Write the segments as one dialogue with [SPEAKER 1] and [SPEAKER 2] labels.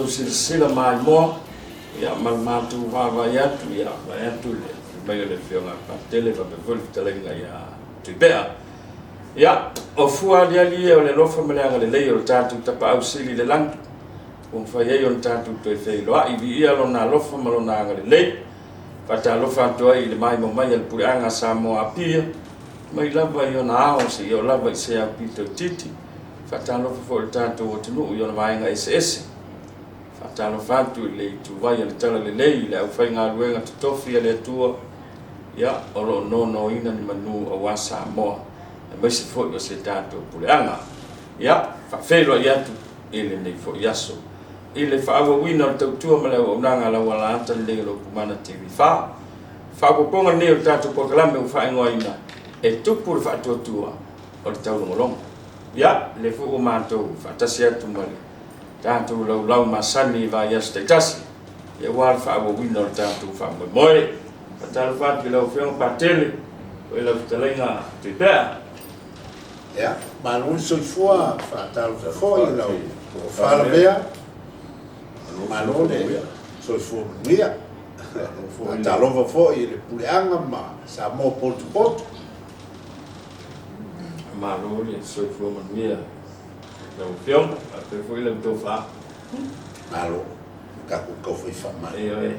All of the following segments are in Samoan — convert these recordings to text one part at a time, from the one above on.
[SPEAKER 1] silasila maimoa, ia, ma le matou vaavaai atu, ia, vaeatu le mai o le Afioga a Patele faapea foi le fetalaiga ia Tuipea. Ia, o fua aliali ia o le alofa ma le agalelei o le tatou Tapaau Sili i le lagi, ua mafai ai ona tatou toe feiloai, viia Lona alofa ma Lona agalelei. Faatalofa atu ai i le maimoa mai a le Puleaga a Samoa Apia, mai lava i ona ao seia oo lava i se aupito itiiti. Faatalofa foi i le tatou atunuu i ona vaega eseese. Faatalofa atu i le ituvai o le Talalelei i le aufaigaluega totofi a le Atua, ia, o lo o nonoina ni manu aua Samoa, aemaise foi o se tatou puleaga. Ia, faafeiloai atu i lenei foi aso. I le faaauauina o le tautua ma le auaunaga a laualaata lenei o Lokumana TV4, faaopoopoga lenei o le tatou polokalame ua faaigoaina e tupu le faatuatua o le taulogologo. Ia, lea foi ua matou faatasi atu ma le tatou laulau masani i vaiaso taitasi, ia aua le faaauauina o le tatou faamoemoe. Faatalofa atu i lau Afioga Patele, o lau fetalaiga Tuipea.
[SPEAKER 2] Ia, malo le soifua, faatalofa foi i lau tofa lavea, malo le soifua manuia. Faatalofa foi i le puleaga ma Samoa potopoto.
[SPEAKER 1] Malo le soifua manuia lau Afioga, faapea foi lau tofa.
[SPEAKER 2] Malo, tatou taufai faamalo.
[SPEAKER 1] Ioe.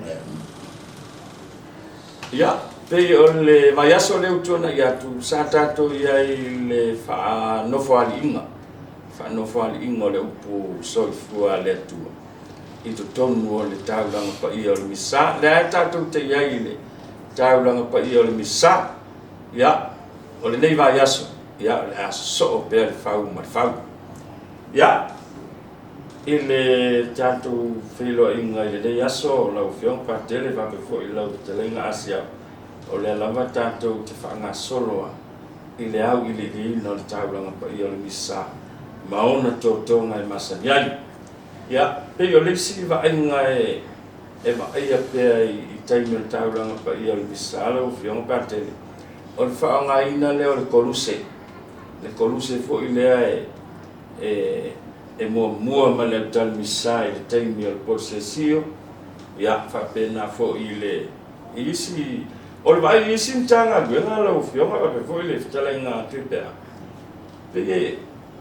[SPEAKER 1] Ia, pei o le vaiaso lea ua tuanai atu, sa tatou i ai i le faanofoaliiga, faanofoaliiga o le upu soifua a le Atua i totonu o le taulaga paia o le Misa. O lea tatou te i ai i le taulaga paia o le Misa. Ia, o lenei vaiaso, ia, o le a sosoo pea le fau ma le fau. Ia, I le tatou feiloaiga i lenei aso, lau Afioga Patele faapea foi lau Fetalaiga Asiau, o lea lava tatou te faagasolo a i le auiliiliina o le taulaga paia o le Misa ma ona totoga e masani ai. Ia, pei o le isi vaaiga e e vaaia pea i taimi o le taulaga paia o le Misa lau Afioga Patele, o le faaaogaina lea o le koluse, le koluse foi lea e e muamua ma le autali misa i le taimi o le polosesio, ia faapena foi i le i isi o le vaai i isi Matagaluega lau Afioga faapea foi le fetalaiga a Tuipe'a, pei e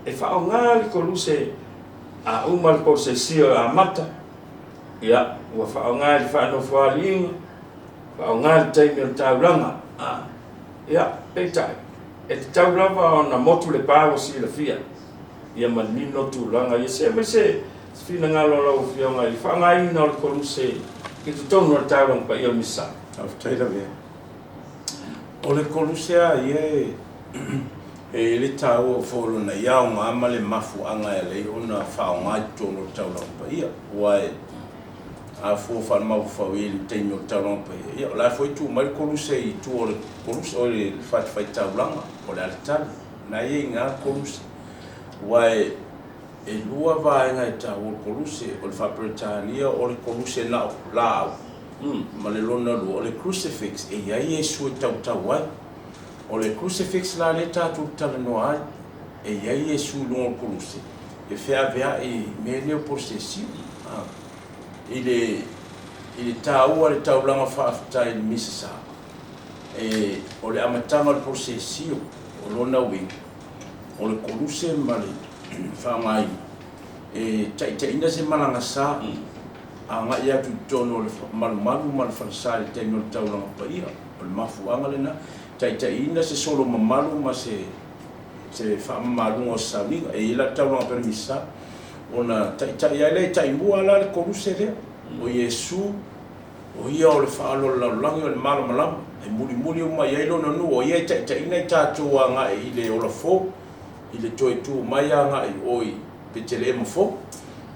[SPEAKER 1] e faaaoga le koluse a uma le polosesio e amata, ia ua faaaoga i le faanofoaliiga, faaaoga i le taimi o le taulaga, ia peitai E tatau lava ona motu le pa ua silafia ia manino tulaga ia se aemaise se finagalo o lau Afioga i le faaaogaina o le koluse i totonu o le taulaga paia o le Misa.
[SPEAKER 3] Faafetai Lavea. O le koluse lava ia e e i ai le taua foi o lona ia aoga ma le mafuaaga e ala ai ona faaaoga i totonu o le taulaga paia aua e A fua faalemaufau i le taimi o le taulaga paia, ia o la foi e tuu mai le koluse i tua o le koluse, o le fatafaitaulaga, o le alitari, na e i ai i ina le koluse. Aua e, e lua vaega e taua o le koluse, o le faa-Peretania o le koluse na o laau, ma le lona lua o le crucifix e i ai Iesu e tautau ai. O le crucifix la lea tatou te talanoa ai, e i ai Iesu i luga o le koluse, e feaveai i mea nei o posesio. I le i le taua le taulaga faafetai i le Misasa, e o le amataga o le posesio o lona uiga, o le koluse ma le faaaogaina e taitaiina se malaga sa agai atu i totonu o le malumalu ma le falesa i le taimi o le taulaga paia. O le mafuaaga lena, taitaiina se solo mamalu ma se se faamamaluga o se sauniga. E i ai la le taulaga pei o le Misasa, ona taitai ai lea, e taimua la le koluse lea, o Iesu, o Ia o le faaalo o le lalolagi, o le malamalama, e mulimuli uma i ai Lona nuu, o Ia e taitaiina i tatou agai i le ola fou, i le toe tu mai agai i o i Peteleema fou.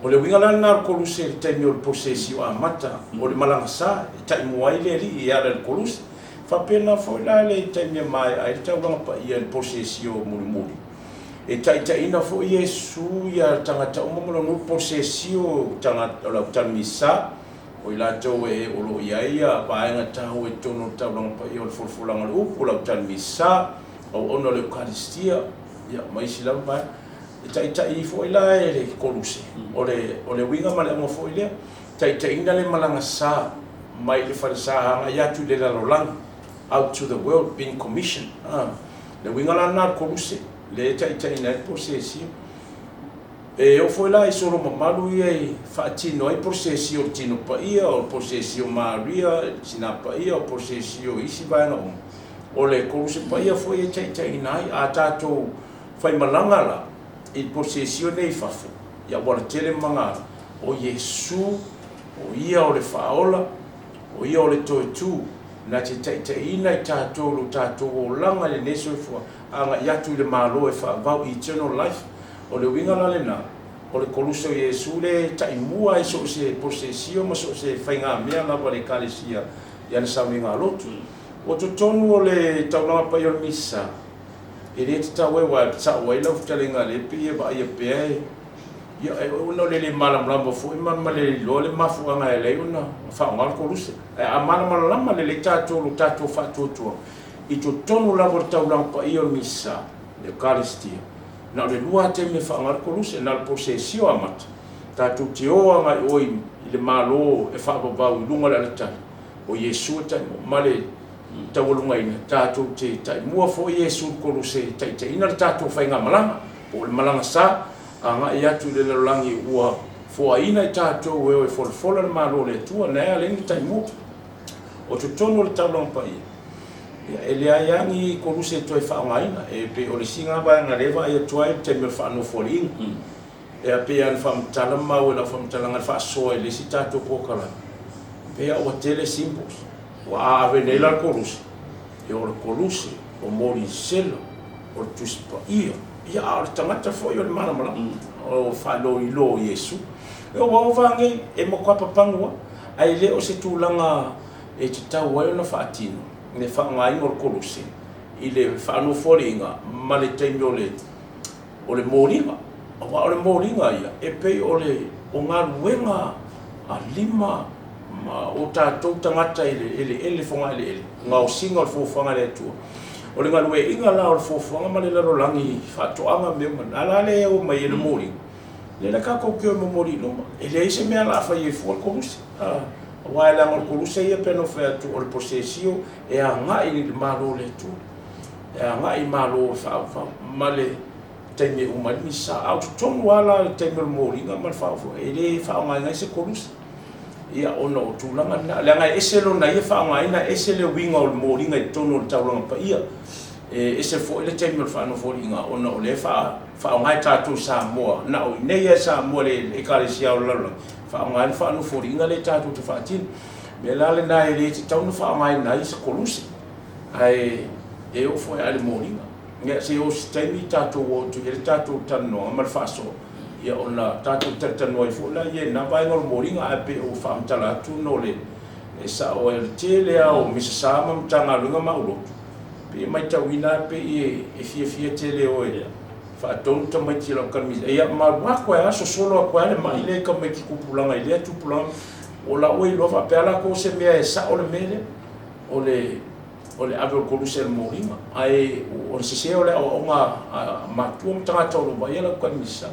[SPEAKER 3] O le uiga la lena o le koluse i le taimi o le posesio amata, o le malaga sa, e taimua ai le Alii e ala i le koluse. Faapena foi la le taimi e maea ai le taulaga paia i le posesio mulimuli, e taitaiina foi Iesu ia tagata uma ma lona nuu posesio tagata o le autalimisa, o i latou e o lo o i ai ia vaega taua i totonu o le taulaga paia o le folafolaga o le upu, o le autalimisa, auauna o le Eukalistia, ia ma isi lava vaega. E taitai foi la e le Koluse, o le, o le uiga ma le auga foi lea, taitaiina le malaga sa mai le falesa agai atu i le lalolagi, out to the world, being commissioned. A, le uiga la lena o le Koluse, lea e taitaiina ai le Polesesia. E oo foi la i solo mamalu ia e faatino ai Polesesia o le Tino Paia, o le Polesesia o Maria, le Tina Paia, o Polesesia o isi vaega uma, o le Koluse Paia foi e taitaiina ai. A tatou faimalaga la i le Polesesia nei i fafo, i aualatele ma magalu, o Iesu, o Ia o le Faaola, o Ia o le Toetū, na te taitaiina i tatou lo tatou olaga i lenei soifua agai atu i le Malo e faavau, eternal life. O le uiga la lena, o le Koluse o Iesu lea e taimua ai so o se Polesesia ma so o se faigamea lava a le Ekalesia i ana sauniga lotu. O totonu o le taulaga paia o le Misa, e le tatau ai, aua e sao ai lau fetalaiga lea pei e vaaia pea e, ia, e ona o le le malamalama foi ma, ma le iloa le mafuaaga e ala ai ona faaaoga le Koluse. Ae a malamalama lelei tatou, lo tatou faatuatua i totonu lava o le taulaga paia o le Misa, le Eukaristia, na o le lua lava taimi e faaaoga ai le Koluse, na o le Posesio amata, tatou te o agai oe i le Malo e faavavau i luga o le alatali, o Iesu e taimua, ma le taualugaina, tatou te taimua foi Iesu i le Koluse e taitaiina le tatou faigamalaga, po o le malaga sa, agai atu i le lalolagi ua foaina i tatou e o e folafola le Malo o le Atua, na e ala ai ona taimua. O totonu o le taulaga paia, ia, e leai lava ni koluse e toe faaaogaina. E pei o le isi lena vaega lea e vaai atu ai i le taimi o le faanofoaliiga. E pei lava ona faamatala ma maua i lau faamatalaga le faasoa i le isi tatou polokalame, pei lava ua tele symbols. Ua a ave nei la le koluse, ia o le koluse, o molisela, o le Tusi Paia, ia a o le tagata foi o le malamalama, o faailoilo o Iesu. Ia ua ova nei, e matua papagu lava, ae le o se tulaga e tatau ai ona faatino le faaaogaina o le koluse i le faanofoaliiga ma le taimi o le o le moliga. Aua o le moliga ia, e pei o le o galuega a lima ma o tatou tagata i le eleele fogaeleele, gaosiga o le fuafuaga a le Atua. O le galueaiina la o le fuafuaga ma le lalolagi i faatoaga ma mea uma, a la lea e o mai ai le moliga, lea la tatou te o e momoli i luma. E leai se mea o le a fai ai fua le koluse, aua e leaga o le koluse ia pei ona ou fai atu, o le posesio e agai i le Malo o le Atua, e agai i Malo e faaauau ma le taimi e uma ai le misa. A o totonu lava la i le taimi o le moliga ma le faaofoga, e le faaaogaina ai se koluse, ia ona o tulaga na, leaga e ese lona ia faaaogaina, ese le uiga o le moliga i totonu o le taulaga paia, e ese foi le taimi o le faanofoaliiga ona o lea e faaaoga e tatou i Samoa, na o i inei lava i Samoa le Ekalesia o le lalolagi, faaaoga ai le faanofoaliiga lea tatou te faatino. O le mea la lena e le tatau ona faaaogaina ai se koluse, ae e oo foi lava i le moliga. Ia se i oo i se taimi tatou oo atu i ai le tatou talanoaga ma le faasoa, ia ona tatou talatalanoa ai foi lea i lena vaega o le moliga, ae pei ua faamatala atu ona o le e sao ai o le tele lava o Misasa ma Matagaluega ma aulotu, pei e matauina lava pei e fiafia tele e o e faatonu tamaiti i lau kalimisa. Ia ma alu atu ai lava sosolo atu ai lava le mai lea i tamaiti tupulaga i lea tupulaga, o la ua iloa faapea latou o se mea e sao le mea lea, o le o le ave o le koluse i le moliga, ae o le sese o le aoaoga a matua ma tagata o lo o vaaia lau kalimisa.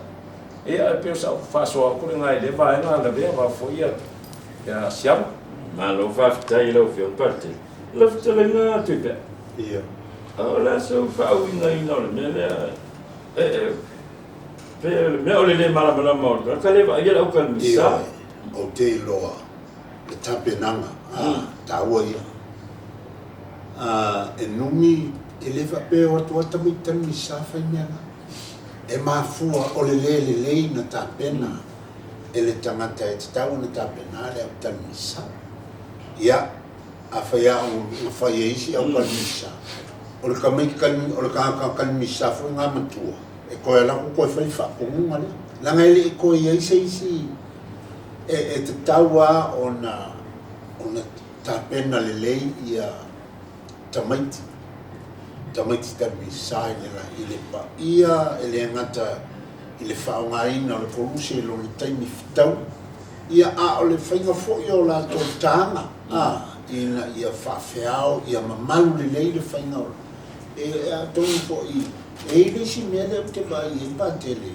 [SPEAKER 3] Ia, e pei o sau faasoa atu lena i lea vaega lavea va foi ia Siava.
[SPEAKER 1] Malo faafetai i lau Afioga Paratele. Lau fetalaiga Tuipea.
[SPEAKER 2] Ia.
[SPEAKER 1] O le a sau faauigaina o le mea lea? E pei o le mea o le le malamalama o le tagata lea e vaaia le aukalimisa.
[SPEAKER 2] Ioe, ou te iloa le tapenaga, a, taua ia. A, e numi, e le faapea e o atu lava tamaiti talimisa fai mea na. E mafua o le le lelei na tapena e le tagata e tatau ona tapena le au talimisa. Ia, afai lava ua fai e isi au kalimisa, o le tamaiti kalimisa, o le tagata kalimisa foi na matua, e toe alu atu toe fai le faatonuga lea. Leaga e le i toe i ai se isi e tatau lava ona ona tapena lelei ia tamaiti, tamaiti talimisa i le i le paia, e le gata i le faaaogaina o le koluse i lona taimi fetaui, ia a o le faiga foi o latou taga, a, ina ia faafeao, ia mamalu lelei le faiga o, e atonu foi. E i ai le isi mea lea ou te vaai i ai Patele,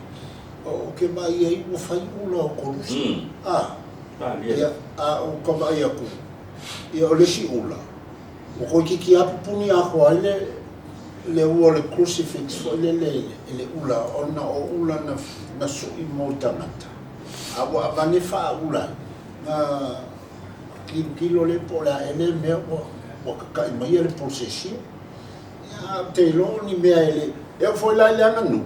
[SPEAKER 2] ou te vaai i ai ua fai ula o koluse. A, ia, a ou ka vaai atu, ia o le isi ula, ua toeitiiti lava pupuni atoa ai le, le ua o le crucifix foi lele i le ula, ona o ula na, na sui mo tagata, a ua avane faaula ai, na tilotilo lea po o le a ea lea mea ua, ua tata'i maia le polosesia. Ia, ae ou te iloa o ni mea e le, e oo foi la i le aganuu,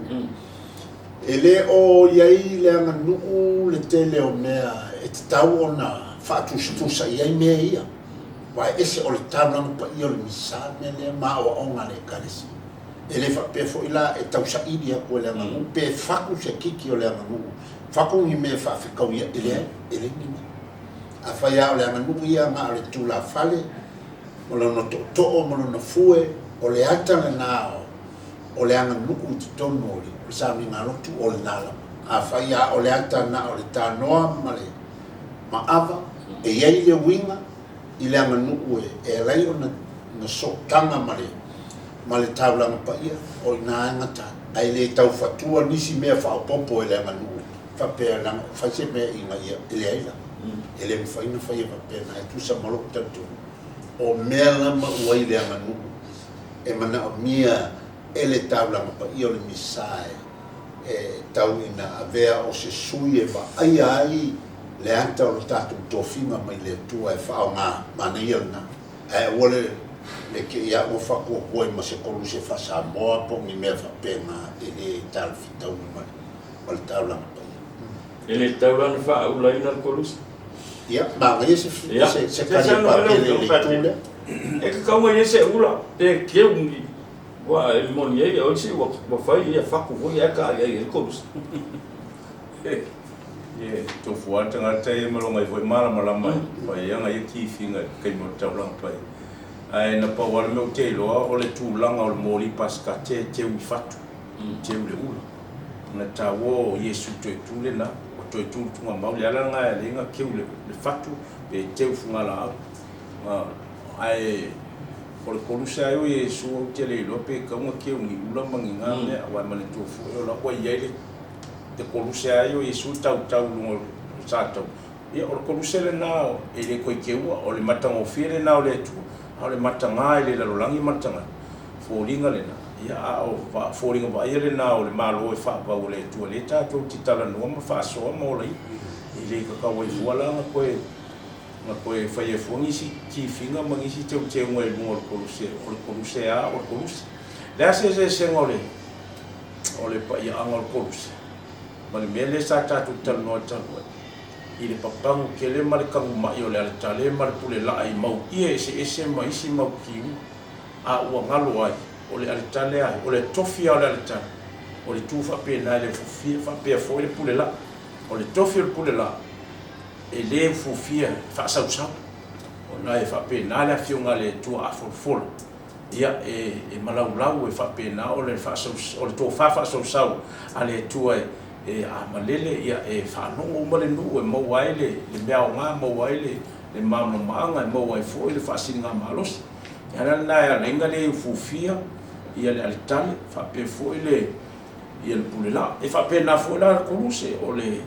[SPEAKER 2] e le o i ai le aganuu le tele o mea e tatau ona faatusatusa i ai mea ia, aua e ese o le taulaga paia o le Misa le mea lea ma aoaoga a le Ekalesia. E le faapea foi la e tausaili atu e le aganuu pe fatu se kiki o le aganuu, fatu ni mea e faafetauia, e leai, e leai ni mea. Afai lava o le aganuu ia na o le tulafale ma lona tootoo ma lona fue, o le ata lena o le aganuu i totonu o le sauniga lotu, o lena lava. Afai lava o le ata na o le tanoa ma le maava, e i ai le uiga i le aganuu e ala ai ona sootaga ma le ma le taulaga paia, o i ina e gata ai. Ae le tau fatua nisi mea faaopoopo e le aganuu faapea leaga fai se mea ina ia, e leai la. E le mafai ona faia faapena, e tusa ma lou talitonuga. O mea lava ua i le aganuu e manaomia e le taulaga paia o le Misa e tau ina avea o se sui e vaaia ai le ata o le tatou tofiga mai le Atua e faaaoga manaia lena. Ae aua le le te i a ua fatuatua ai ma se koluse faa-Samoa po o ni mea faapena e le talafetaui ma le ma le taulaga paia.
[SPEAKER 1] E le tatau la ona faaulaina le koluse.
[SPEAKER 2] Ia, manaia se se se tali a Patele i le itu lea.
[SPEAKER 1] E tatau ona i ai se ula pe keu ni aua e moni ai o isi ua fai ia fatu foi ae taai ai le koluse.
[SPEAKER 3] Ia, tofu lava le tagata ia ma lona ifo e malamalama i faiaga ia tifiga i le taimi o le taulaga paia. Ae na pau lava le mea ou te iloa o le tulaga o le moli pasikate e teu i fatu, teu i le ula. Ona taua o Iesu toe tu lena, ua toe tu i le tugamau, le ala lena e ala ai ona teu le fatu pe teu fugalaau. Ae o le koluse lava ia o Iesu ou te le iloa pe tatau ona teu ni ula ma ni na mea, aua e manatua foi o la ua i ai le le koluse lava ia o Iesu e tautau i luga o le sa tau. Ia o le koluse lena e le toe teua, o le matagofie lena o le Atua, a o le mataga i le lalolagi ma le tagata, foliga lena, ia a o foliga vaaia lena o le Malo e faavau o le Atua lea tatou te talanoa ma faasoa ma olaina. E le tatau ai fua la ona toe ona toe faia fua nisi tifiga ma nisi teuteuga i luga o le koluse, o le koluse lava o le koluse. O le a se eseesega o le o le paiaaga o le koluse ma le mea lea sa tatou talanoa talu ai i le papagu tele ma le tagumai o le aletale ma le pulelaa i mau ie eseese ma isi mau kiu a ua galo ai o le aletale a o le tofi a o le aletale o le tu faapena e le ufufia faapea foi le pulelaa o le tofi o le pulelaa e le ufufia e faasausau ona e faapena le afioga a le Atua a folafola Ia, e malaulau e faapena o le o le tofa faasausau a le Atua e a malele, ia, e faalogo uma le nuu e maua ai le mea aoga, maua ai le malamalamaaga, e maua ai foi le faasiligamalosi. O le ala lena e ala ai ona le ufiufia ia le aletale faapea foi le ia le pulelaa. E faapena foi la le koluse, o le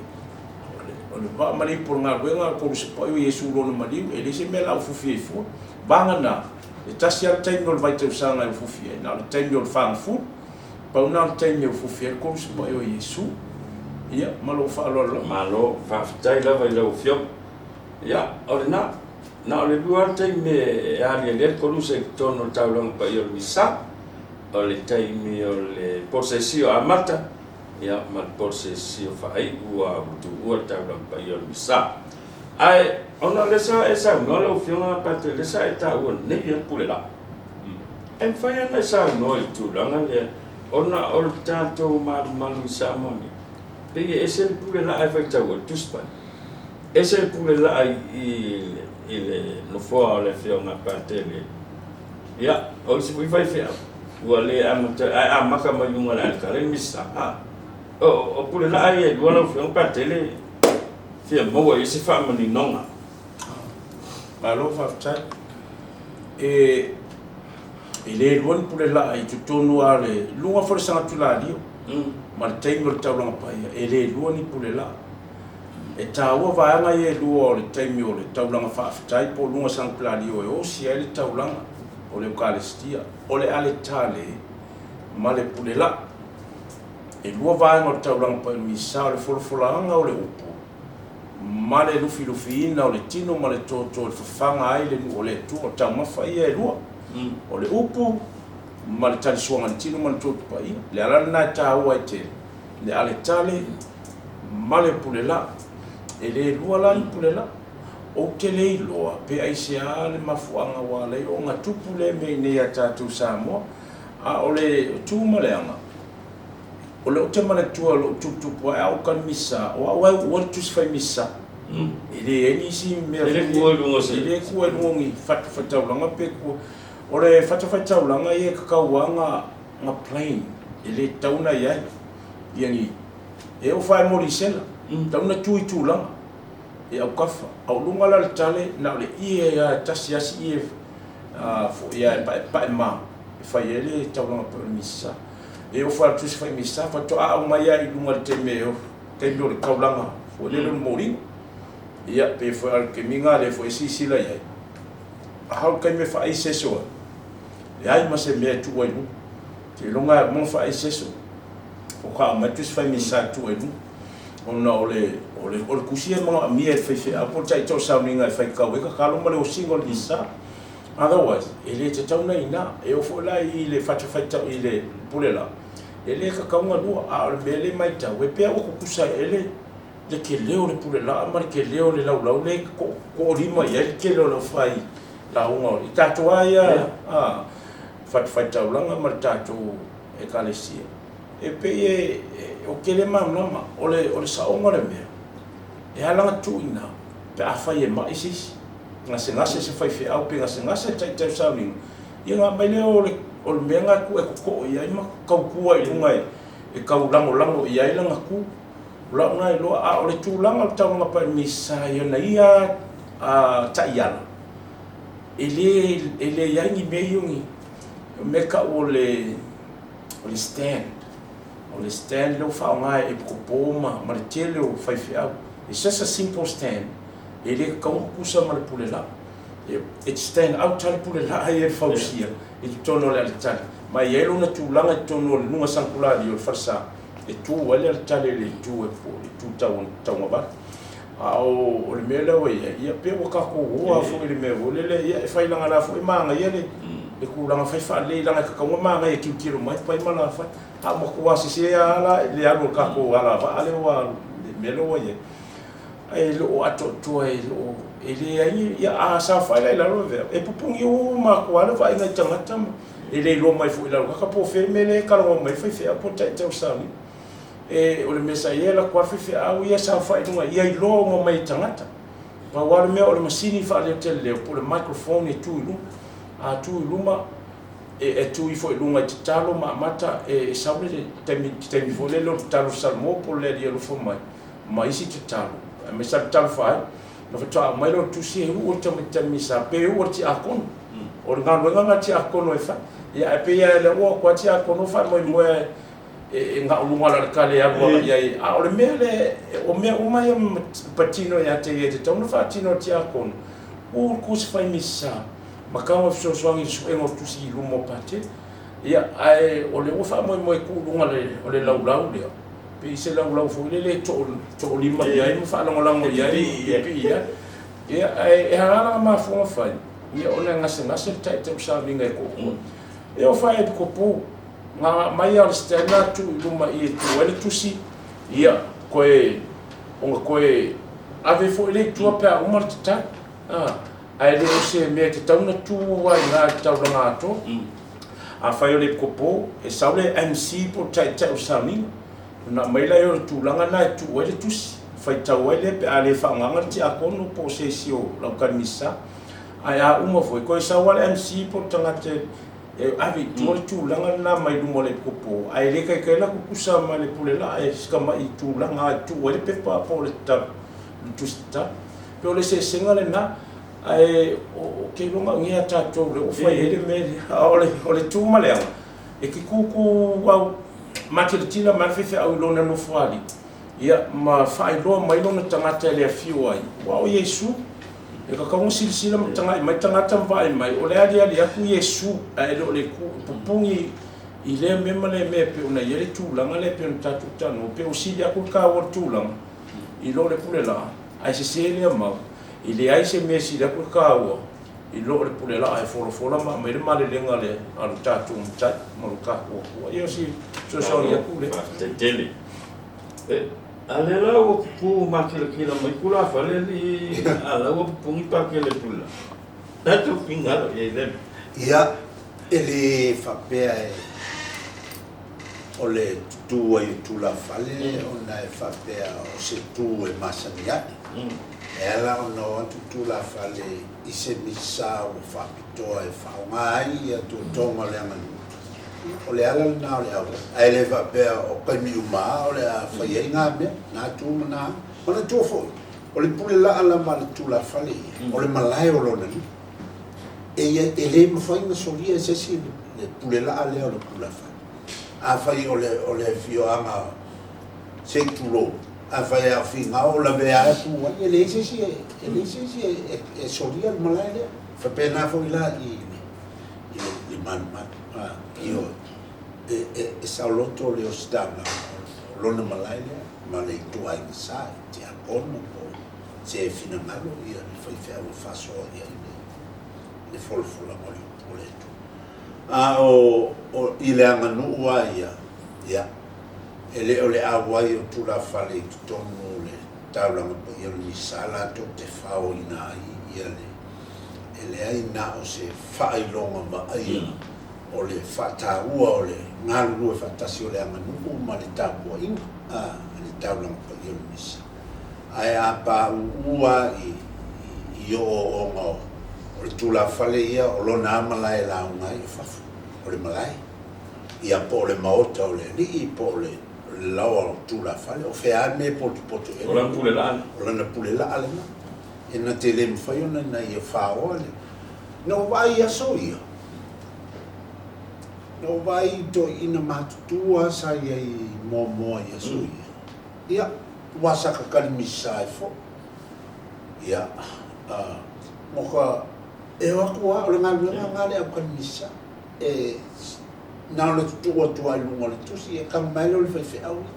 [SPEAKER 3] o le vaa ma le ipu o le galuega a le koluse paia o Iesu i lona maliu, e leai se mea o le a ufiufi ai fua. Vagana, E tasi lava le taimi o le vaitausaga e ufufi ai, na o le taimi o le fagafulu. Pau lena o le taimi e ufufi ai le kolusipaia o Iesu. Ia, ma lou faaaloalo lava.
[SPEAKER 1] Malo, faafetai lava i lau Afioga. Ia, o lena, na o le lua lava le taimi e aliali ai le koluse i totonu o le taulaga paia o le Misa, o le taimi o le polosesio amata, ia, ma le polosesio faaiu ua tuua le taulaga paia o le Misa. Ae ona o lea sa e saunoa lau Afioga Patele, lea sa e taua nei lava le pule laa. E mafai lava ona e saunoa i le tulaga lea ona o le tatou malumalu i Samoa nei, pei e ese le pule laa e faitau ai le Tusi Paia, ese le pule laa i le nofoa o le Afioga Patele. Ia, o isi foi faifeau ua le amata, ae amata mai luga o le aletale le Misa. O pule laa ia e lua lau Afioga Patele. Fia maua i ai se faamaninoga.
[SPEAKER 3] Malo faafetai. E E le lua ni pule laa i totonu lava o le luga foi o le Sagatuladio ma le taimi o le taulaga paia, e le lua ni pule laa. E taua vaega ia e lua o le taimi o le taulaga faafetai po o luga Sagatuladio e osi ai le taulaga o le Eukalesitia, o le aletale ma le pule laa. E lua vaega o le taulaga paia o le Misa, o le folafolaga o le upu ma le lufilufiina o le tino ma le toto e fafaga ai le nuu o le Atua. O taumafa ia e lua, o le upu ma le talisuaga i le tino ma le toto paia. O le ala lena e taua ai tele le aletale ma le pulelaa. E le lua la ni pulelaa. Ou te le iloa pe aisea le mafuaaga ua ala ai ona tupu lea mea i inei ia tatou Samoa, a o le tu ma le aga, O lea ou te manatua lou tuputupu ae a ou kalimisa, o au lava e uua le tusi fai misa. E leai nisi mea
[SPEAKER 1] E le tuua i luga o se...
[SPEAKER 3] E le tuua i luga o ni fatafaitaulaga pe tuua. O le fatafaitaulaga ia e tatau lava ona plain, e le tatau ona i ai ia ni... E oo foi lava i molisela, e tatau ona tu i tulaga e autafa. A o luga la o le tale, na o le ie lava e tasi lava si ie foi lava e paepae ma e fai ai le taulaga pei o le misa. E oo foi lava i le tusi fai misa, faatoa aumai lava i luga i le taimi e taimi o le taulaga foi lele o le moliga. Ia, pei foi o le taimi lena lea foi e silasila i ai, a o le taimi e faaiseso ai, leai ma se mea e tuu ai i luga. Seiloga lava e uma ona faaiseso, faatoa aumai le tusi fai misa e tuu ai i luga. Ona o le, o le, o le tusi e manaomia e le faifeau po o le taitai o le sauniga e faitau ai tatalo ma le osiga o le misa. Otherwise, e le tatau ona iina. E oo foi la i le fatafaitau i le pule la, e le tatau ona lua. A o le mea lea e matau, e pei lava ua tutusa ea le le tele o le pule laa ma le tele o le laulau lea e toolima i ai le tele o le aufai lauga i tatou lava ia a fatafaitaulaga ma le tatou Ekalesia. E pei e, ou te le malamalama, o le, o le saoga o le mea, e ala ona tuu i ina pe afai e mai se isi. gasegase se faifeau pe gasegase le taitai o sauniga, ia ona aumai lea o le, o le mea lena e tuu e totoo i ai ma tautua i luga e, e tau lagolago i ai lana tu. O lau lena iloa, a o le tulaga o le taulaga paemisa i ana ia taiala, e le, e leai ni mea ia o ni mea e tau o le, o le stand. O le stand lea ua faaaoga e epikopo ma, ma le tele o faifeau. It's just a simple stand. E le tatau ona tutusa ma le pule laa. E stand out lava le pule laa ia e fausia i totonu o le aletale. Ma e i ai lona tulaga i totonu o le luga sankulaali o le falesa e tu ai le aletale i le itu e po le itu tauagavale. A o le mea lea ua i ai, ia pei ua tatou o lava foi i le mea foi lele, ia e fai leaga la foi e manaia le tulaga fai faalelei leaga e tatau ona manaia e tilotilo mai fai ma la fai. A ua matua sese lava la le alu o le tatou alavaa lea ua alu i le mea lea ua i ai. E le o atoatoa e le o e leai ni ia a saofai la i lalo e e pupuni uma atu lava le vaaiga i tagata ma e le iloa mai foi i lalo kaka po o fea le mea lea e talanoa mai ai le faifeau po o le taitai o le sauniga. E o le mea sa i ai e alu atu lava le faifeau ia saofai i luga ia iloa uma mai e tagata. Pau lava le mea o le masini faaleoteleleo po o le microphone e tu i luma. A tu i luma e, e tu ifo i luga i tatalo ma amata e, e sau le taimi, taimi foi lele o le tatalo Salamo po o le Alii alofa mai. ma isi tatalo, aemaise lava le tatalo faailo, ona faatoa aumai lea o le tusi e uu e le tamaitiiti Misa pe uu e le tiakono. O le galuega lena a le tiakono e fai. Ia ae pei lava o lea ua o atu lava le tiakono faamoemoe e gauluga la le kale e alu agai i ai. A o le mea lea, o mea uma ia patino ia te ia e tatau ona faatino e le tiakono, uu le tusi fai Misa ma tau e fesoasoani i le suega o le tusi i luma o Patele. Ia, ae o lea ua faamoemoe e tuu i luga o le laulau lea, pei se laulau foi lele e toolima i ai ma faalagolago i ai, pipii i ai. Ia, ae e ala lana mafuaaga fai, ia ona e gasegase le taitai o le sauniga e toalua. Ia o fai epikopo, na aumai lava o le stand la tuu i luma i e tuu ai le tusi, ia, toe, ona toe ave foi lea i tua pe a uma le tatalo. Ae le o se mea e tatau ona tu ai i ina i le taulaga atoa. Afai o le epikopo, e sau le MC po o le taitai o le sauniga, ona aumai lea o le tulaga lena e tuu ai le tusi, faitau ai lea pe a le faagaga le tiakono po o se isi o lau kalimisa. Ae a uma foi, toe sau lava le MC po o le tagata e ave i tua le tulaga lena mai luma o le epikopo, ae le taitai la tutusa ma le pule laa e si tamai tulaga e tuu ai le pepa po o le tusi tatalo. Pei o le eseesega lena. Ae ou te iloa na o ia tatou lea ua fai ai le mea lea. A o le tu ma le aga, e te tutu au matilatila mai le faifeau i lona nofoalii, ia, ma faailoa mai lona tagata e le afio ai, aua o Iesu. E tatau ona silasila ma tagai mai tagata ma vaai mai, o le aliali atu Iesu, ae le o le pupuni i lea mea ma lea mea e pei ona i ai le tulaga lea e pei ona tatou talanoa, pei ua sili atu le taua o le tulaga i lo le pule laa, ae sese lea mau. E leai se mea e sili atu le taua i lo le pule laa e folafola ma aumai le malelega a lo tatou Matai ma lo tatou Atua. Ia o si fesoasoani atu lea.
[SPEAKER 1] Faafetai tele. A lea la ua pupu makilakilac mai tulafale alii a la ua pupuni pakele pule laa. Tatou finagalo i ai lea mea.
[SPEAKER 2] Ia, e le faapea e o le tutu ai o tulafale ona e faapea o se tu e masani ai. E ala ona o atu tulafale i se misa ua faapitoa e faaaoga ai ia tuatoga o le aganuu, o le ala lena o le auala. Ae le faapea o taimi uma lava o le a fai ai na mea, na tu ma na aga. Manatua foi, o le pule laa lava a le tulafale ia, o le malae o lona nuu. E ia, e le mafai ona solia e se isi le pule laa lea o le tulafale. Afai o le, o le afioaga se i tulou, afai e ao Finao o lavea atu ai, e leai se isi e, e leai se isi e, e, e solia le malae lea. Faapena foi la i le, i le, le malumalu. A, ioe. E, e, e saoloto le ositaulaga o lona malae lea ma le ituaiga sa, i tiakono po o se finagalo ia le faifeau e faasoa i ai le, le folafolaga o le upu o le Atua. A o, o, i le aganuu lava ia, ia, E le o le auai o tulafale i totonu o le taulaga paia o le Misa latou te faoina ai ia le, e leai na o se faailoga vaaia o le faataua o le galulue faatasi o le aganuu ma le tapuaiga a le taulaga paia o le Misa. Ae a pauu lava i, i ooooga o le tulafale ia, o lona lava malae e lauga ai o fafo, o le malae. Ia, po o le maota o le alii, po o le laoa o tulafale, o fea lava le mea e potopoto i ai.
[SPEAKER 1] O lana pule laa lena.
[SPEAKER 2] O lana pule laa lena. E na te le mafai ona ina ia faoa le. Na ou vaai i aso ia, na ou vaai i toeaiina matutua lava sa i ai muamua i aso ia. Ia, aua sa kakali misa ai foi. Ia, moka, e o atu lava, o le galuega lena a le aukali misa. E na ona tutuu atu lava i luga o le tusi, e kau mai lea o le faifeau ia.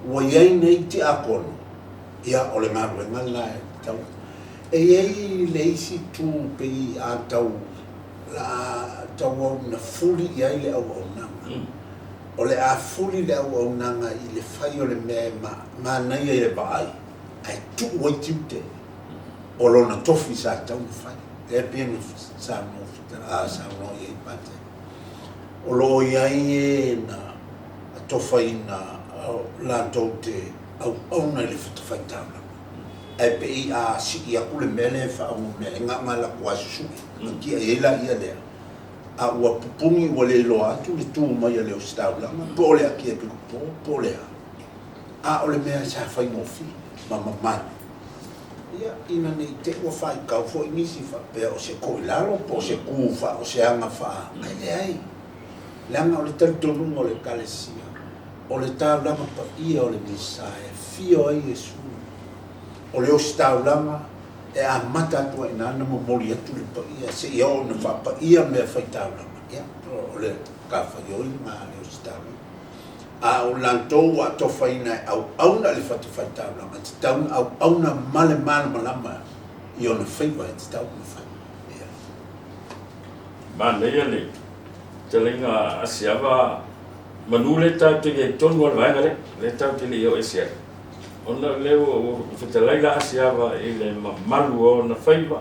[SPEAKER 2] Ua i ai nei tiakono, ia o le galuega lena e tatau. E i ai le isi itu pei a tau la tauau na fuli i ai le auaunaga. O le a fuli le auaunaga i le fai o le mea e manaia i le vaai, ae tuu ai tiute o lona tofi sa tatau ona fai. Lea e pei ona saunoa i ai Pate. O lo o i ai e na atofaina latou te auauna i le fatafaitaulaga, ae pei a sii atu le mea lea e faaogo mea e na ona alu atu lava e susue, ona tia i ai laia lea, a ua pupuni ua le iloa atu le tu mai a le ositaulaga, po o le akiepikopo, po o le a. A o le mea sa faigofie ma mamalu. Ia, ina ne i te i ua faitau foi nisi faapea o se toilalo po o se ku faa, o se aga faa, ae leai. Leaga o le talitonuga o le Ekalesia, o le taulaga paia o le Misa e afio ai Iesu. O le ositaulaga e amata atu ai i ina ona momoli atu le paia seia oo ina faapaia mea faitaulaga. Ia, o le matafaioi lena a le ositaulaga. A o latou ua atofaina e auauna i le fatafaitaulaga, e tatau ona auauna ma le malamalama i ona faiva e tatau ona fai. Ia.
[SPEAKER 1] Manaia le fetalaiga a Asiava manu lea tatou te i ai tonu lava i le vaega lea, lea tatou te le i oo ese ai. Ona o lea ua fetalai la Asiava i le mamalu o ona faiva,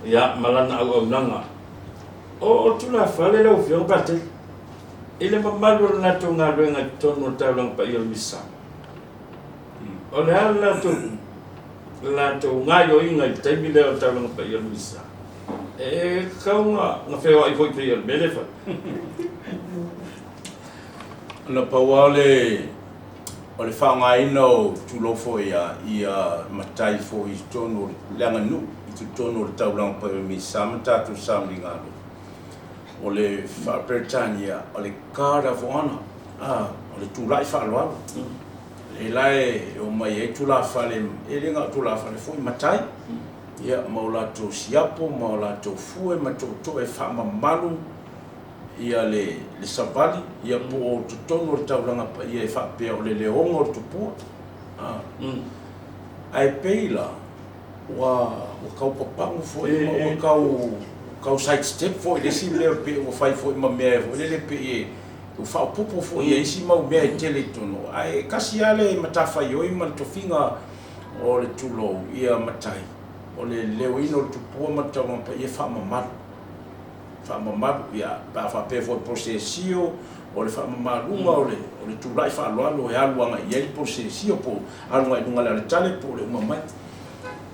[SPEAKER 1] ia, ma lana auaunaga. O tulafale lau Afioga Patele. I le mamalu o le latou galuega i totonu o le taulaga paia o le Misa. O le a le latou, le latou gaioiga i le taimi lea o le taulaga paia o le Misa? E tatau ona feoai foi pei o le mea lea e fai.
[SPEAKER 3] Na pau lava o le, o le faaaogaina o tulou foi ia, ia matai foi i totonu o le aganuu. totonu o le taulaga paia o le Misa ma tatou sauniga alofa, o le faa-Peretania o le Guard of Honour, a, o le tulai faaaloalo. Lea la e omai ai tulafale, e le na o tulafale foi, matai, ia, ma o latou siapo ma o latou fue ma tootoo e faamamalu ia le savali, ia po o totonu o le taulaga paia e faapea o le leoga o le tupua. A. Ae pei la, ua tau papago foi ma ua tau tau side step foi i le isi mea pei ua fai foi ma mea foi lele pei ua faaopoopo foi i isi mau mea e tele i totonu. Ae tasi lava le matafaioi ma le tofiga o le tulou ia matai, o le leoina o le tupua ma le taulaga paia e faamamalu. Faamamalu, ia, pe a faapea foi o le posesio, o le faamamaluga o le, o le tulai faaaloalo e alu agai i ai le posesio po o alu agai i luga o le aletale po o le uma mai.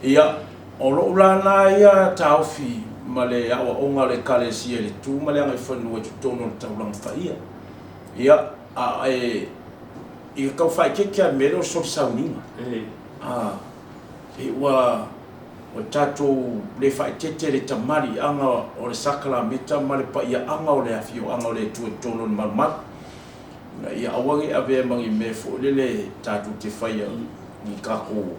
[SPEAKER 3] Ia, o lou la na ia taofi ma le aoaoga a le Ekalesia i le tu ma le agaifanua i totonu o le taulaga paia. Ia, a e, ia tau faaeteete lava i le mea lea o le soli sauniga. A, e ua, ua tatou le faaeteete i le tamaliiaga o le sakalameta ma le paiaaga o le afioaga o le Atua i totonu o le malumalu, ina ia aua ne i avea ma ni mea foi lele tatou te faia ni tatou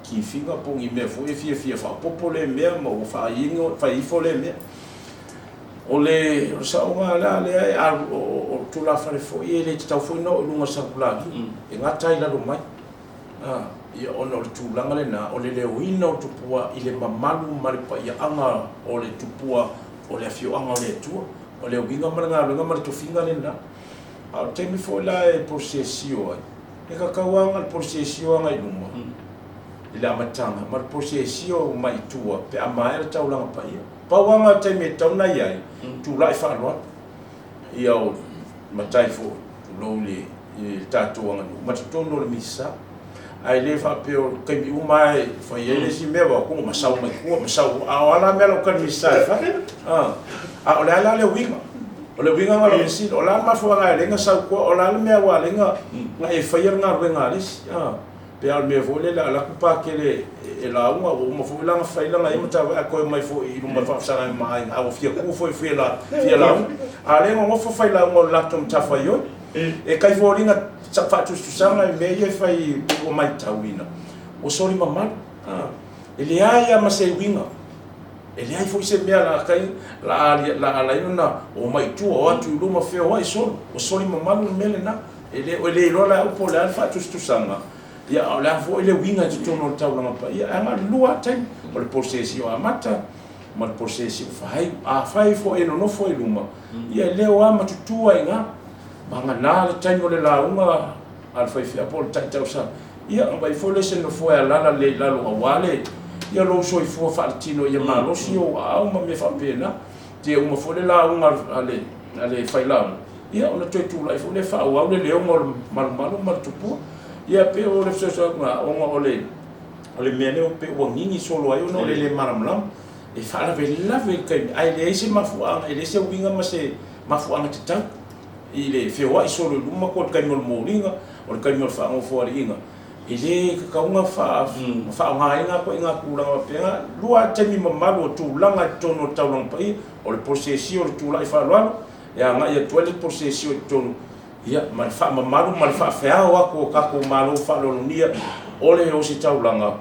[SPEAKER 3] kifiga po o ni mea foi e fiafia faaopoopo lea mea ma ua fai ifo lea mea. O le saoga la lea e alu, o tulafale foi e le tatau foi ona oo i luga o le savulagi, e gata i lalo mai. Ia ona o le tulaga lena o le leoina o tupua i le mamalu ma le paiaaga o le tupua o le afioaga o le Atua. O le uiga ma le galuega ma le tofiga lena. A o le taimi foi la e posesio ai, e tatau lava ona le posesio agai i luma i le amataga ma le posesio mai i tua pe a maea le taulaga paia. Pau lava na o le taimi e tatau ona i ai, tulai faaaloalo. Ia o matai foi, tulou i le tatou aganuu, ma totonu o le misa. Ae le faapea o taimi uma lava e fai ai le isi mea, ua ma sau mai tua, ma sau, a o a la mea la uka misa e fai? A o le a la le uiga? O le uiga na o lau fesili, o le a le mafuaaga e ala ai ona sau i tua, o le a le mea ua ala ai ona e faia le galuega a le isi? Pe a o le mea foi lele a alu atu Pakele e lauga, ua uma foi la ona fai lana ia mataupu ae toe omai foi i luma e faafesagai ma aiga, a ua fia tu foi e fia lauga. A o lea e nonofo fai lauga o le latou matafaioi. E tai foliga sau faatusatusaga i mea ia e fai ua matauina, ua soli mamalu. E leai lava ma se uiga. E leai foi se mea la tai la la ala ai ona omai i tua, o atu i luma feoai solo. Ua soli mamalu le mea lena. E le e le iloa la e au po o le a le faatusatusaga, ia a o le a foi le uiga i totonu o le taulaga paia. Ae na o le lua lava taimi, o le posesi o amata ma le posesi o faaiu. Afai foi e nonofo i luma, ia e leo lava ma tutu ai i ina. Vagana le taimi o le lauga a le faifeau po o le taitai o ia ona vaai foi lea i se nofoa e alaala lelei i lalo aua le ia lou soifua faaletino ia malosi ou aao ma mea faapena. Te uma foi le lauga a le a le failauga, ia ona toe tulai foi lea faaauau le leoga o le malumalu ma le tupua. Ia pei o le fesoasoani atu lena, ona o le o le mea lea pei ua gigi solo ai ona o le le malamalama. E faalavelave i le taimi ae leai se mafuaaga, e leai se uiga ma se mafuaaga tatau i le feoai solo i luma ko le taimi o le moliga, o le taimi o le faanofoaliiga, e le tatau ona faaaogaina ituaiga tulaga faapena. Lua lava taimi mamalu o tulaga i totonu o le taulaga paia, o le posesio o le tulai faaaloalo e agai atu ai le posesio i totonu, ia, ma le faamamalu ma le faafeao atu o tatou malo faaaloalogia o le ositaulaga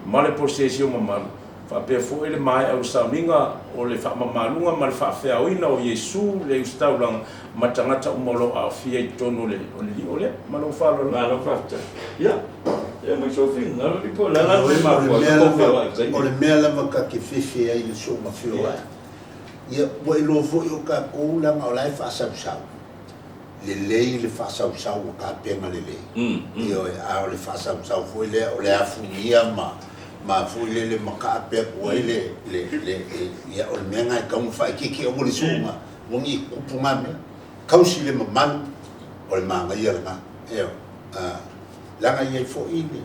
[SPEAKER 3] ma le posesio mamalu. Faapea foi le maea o le sauniga o le faamamaluga ma le faafeaoina o Iesu le Usitaulaga ma tagata uma o lo o aafia i totonu o le lio lea. Ma lou faaaloalo.
[SPEAKER 1] Malo faafetai. Ia, ia mai Sofi, galo li po o le a la le mafuaaga po o feoai i taimi.
[SPEAKER 2] O le mea lava ta te fefe ai i le soona feoai, ia ua iloa foi o tatou leaga o la e faasausau. Lelei le faasausau ua tapena lelei, ioe, a o le faasausau foi lea o le afugia ma ma foi lele ma taape atu ai le le le ia o le mea lena e tatau ona faaeteete aua le soona aua ne i tupu na mea. Tausi le mamalu o le manaia lena, ioe, leaga e i ai foi le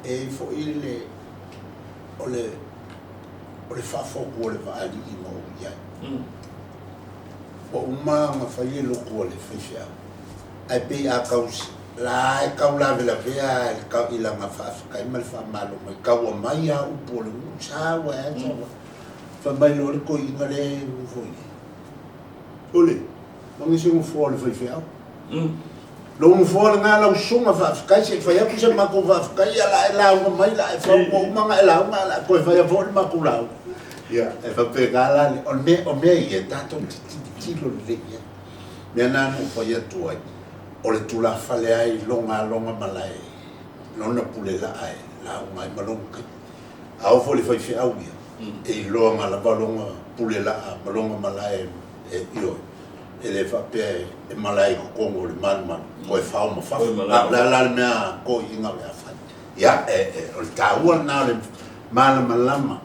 [SPEAKER 2] e i ai foi le o le o le faafotu o le vaalii na ou i ai. Ua uma ona fai le lotu a le faifeau, ae pei a tau La e tau lavelavea a i le i lana faafetai ma le faamalo mai, tau aumai a upu o le nuu, sau ai a sau ai. Fai mai loa le toeaina lea e nofo i i, Sole, maga se nofoa o le faifeau. Lou nofoa lena lau susuga, faafetai, se i fai atu se matou faafetai, ia la e lauga mai, la e fau, ua uma ona e lauga, ae la e toe fai foi le matou lauga. Ia, e faapena la, o le mea, o mea ia tatou te tilotilo lelei i ai. Mea na na ou fai atu ai, o le tulafale lava i lona lona malae, lona pulelaa e lauga ai ma lona taimi. A oo foi i le faifeau ia, e iloaga lava lona pulelaa ma lona malae e, ioe, e le faapea e malae i totonu o le malumalu, toe fao ma fafo. A o le a la le mea a toeaiina o le a fai? Ia, e, o le taua lena o le malamalama.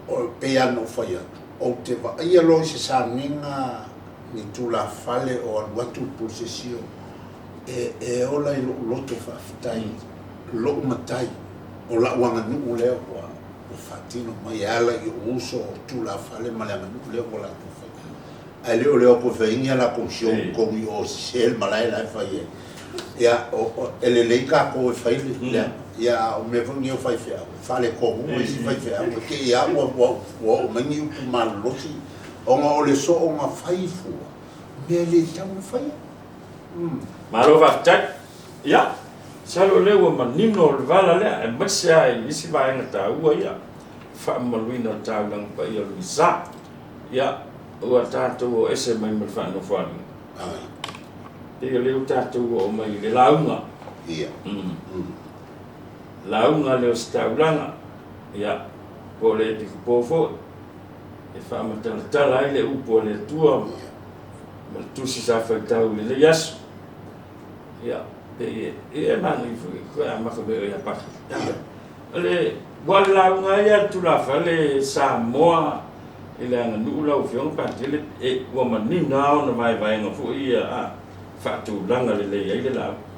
[SPEAKER 2] O, pei lava ona ou fai atu, ou te vaaia loa i se sauniga ni tulafale o alu atu le polosesio, e, e ola i lou loto faafetai, lou matai, o lau aganuu lea ua, ua faatino mai e ala i ou uso o tulafale ma le aganuu lea ua latou faia. Ae le o le o atu e fai ai ni a latou show i totonu i o sese le malae la e fai ai. Ia, o, o, e lelei tatou e fai le, lea, ia, a o mea foi nei o faifeau, e faaletonu isi faifeau, e te i lava ua, ua, ua oo mai ni upu malolosi, ona o le soona fai fua, mea e le tatau ona faia.
[SPEAKER 1] Malo faafetai. Ia, masalo o lea ua manino le vala lea, aemaise lava i isi vaega taua ia, faamamaluina o le taulaga paia o le Misa. Ia, ua tatou o ese mai ma le faanofoaliga. Pei o lea ua tatou oo mai i le lauga.
[SPEAKER 2] Ia.
[SPEAKER 1] Lauga le ositaulaga, ia, po o le epikopo foi, e faamatalatala ai le upu a le Atua ma le tusi sa faitau i lenei aso. Ia, pei e manaia foi toe amata mai oe ia Paki. O le, ua o le lauga lava ia a le tulafale Samoa i le aganuu lau Afioga Patele, e, ua manino lava ona vaevaega foi ia a faatulaga lelei ai le lauga.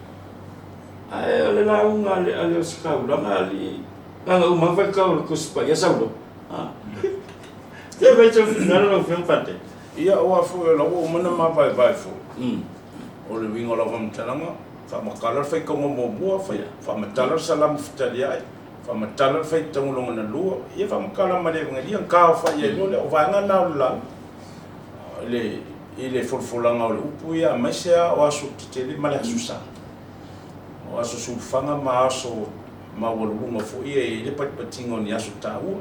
[SPEAKER 1] Ae o le lauga a le, a le ositaulaga alii, na ona uma lava faitau o le Tusi Paia sau loa. Se i fai sou finagalo lau Afioga Patele.
[SPEAKER 3] Ia, aua foi o la ua uma ona mavaevae foi. O le uiga o lau faamatalaga, faamatala le faitauga muamua, faamatala le Salamo fetaliai, faamatala le faitauga lona lua, ia faamatala ma le Evagelia, na taofai ai loa lea. O vaega na o le lauga i le folafolaga o le upu ia, aemaise lava o aso tetele ma le Aso Sa. O aso sulufaga ma aso maualuluga foi ia e i ai le patipatiga o ni aso taua.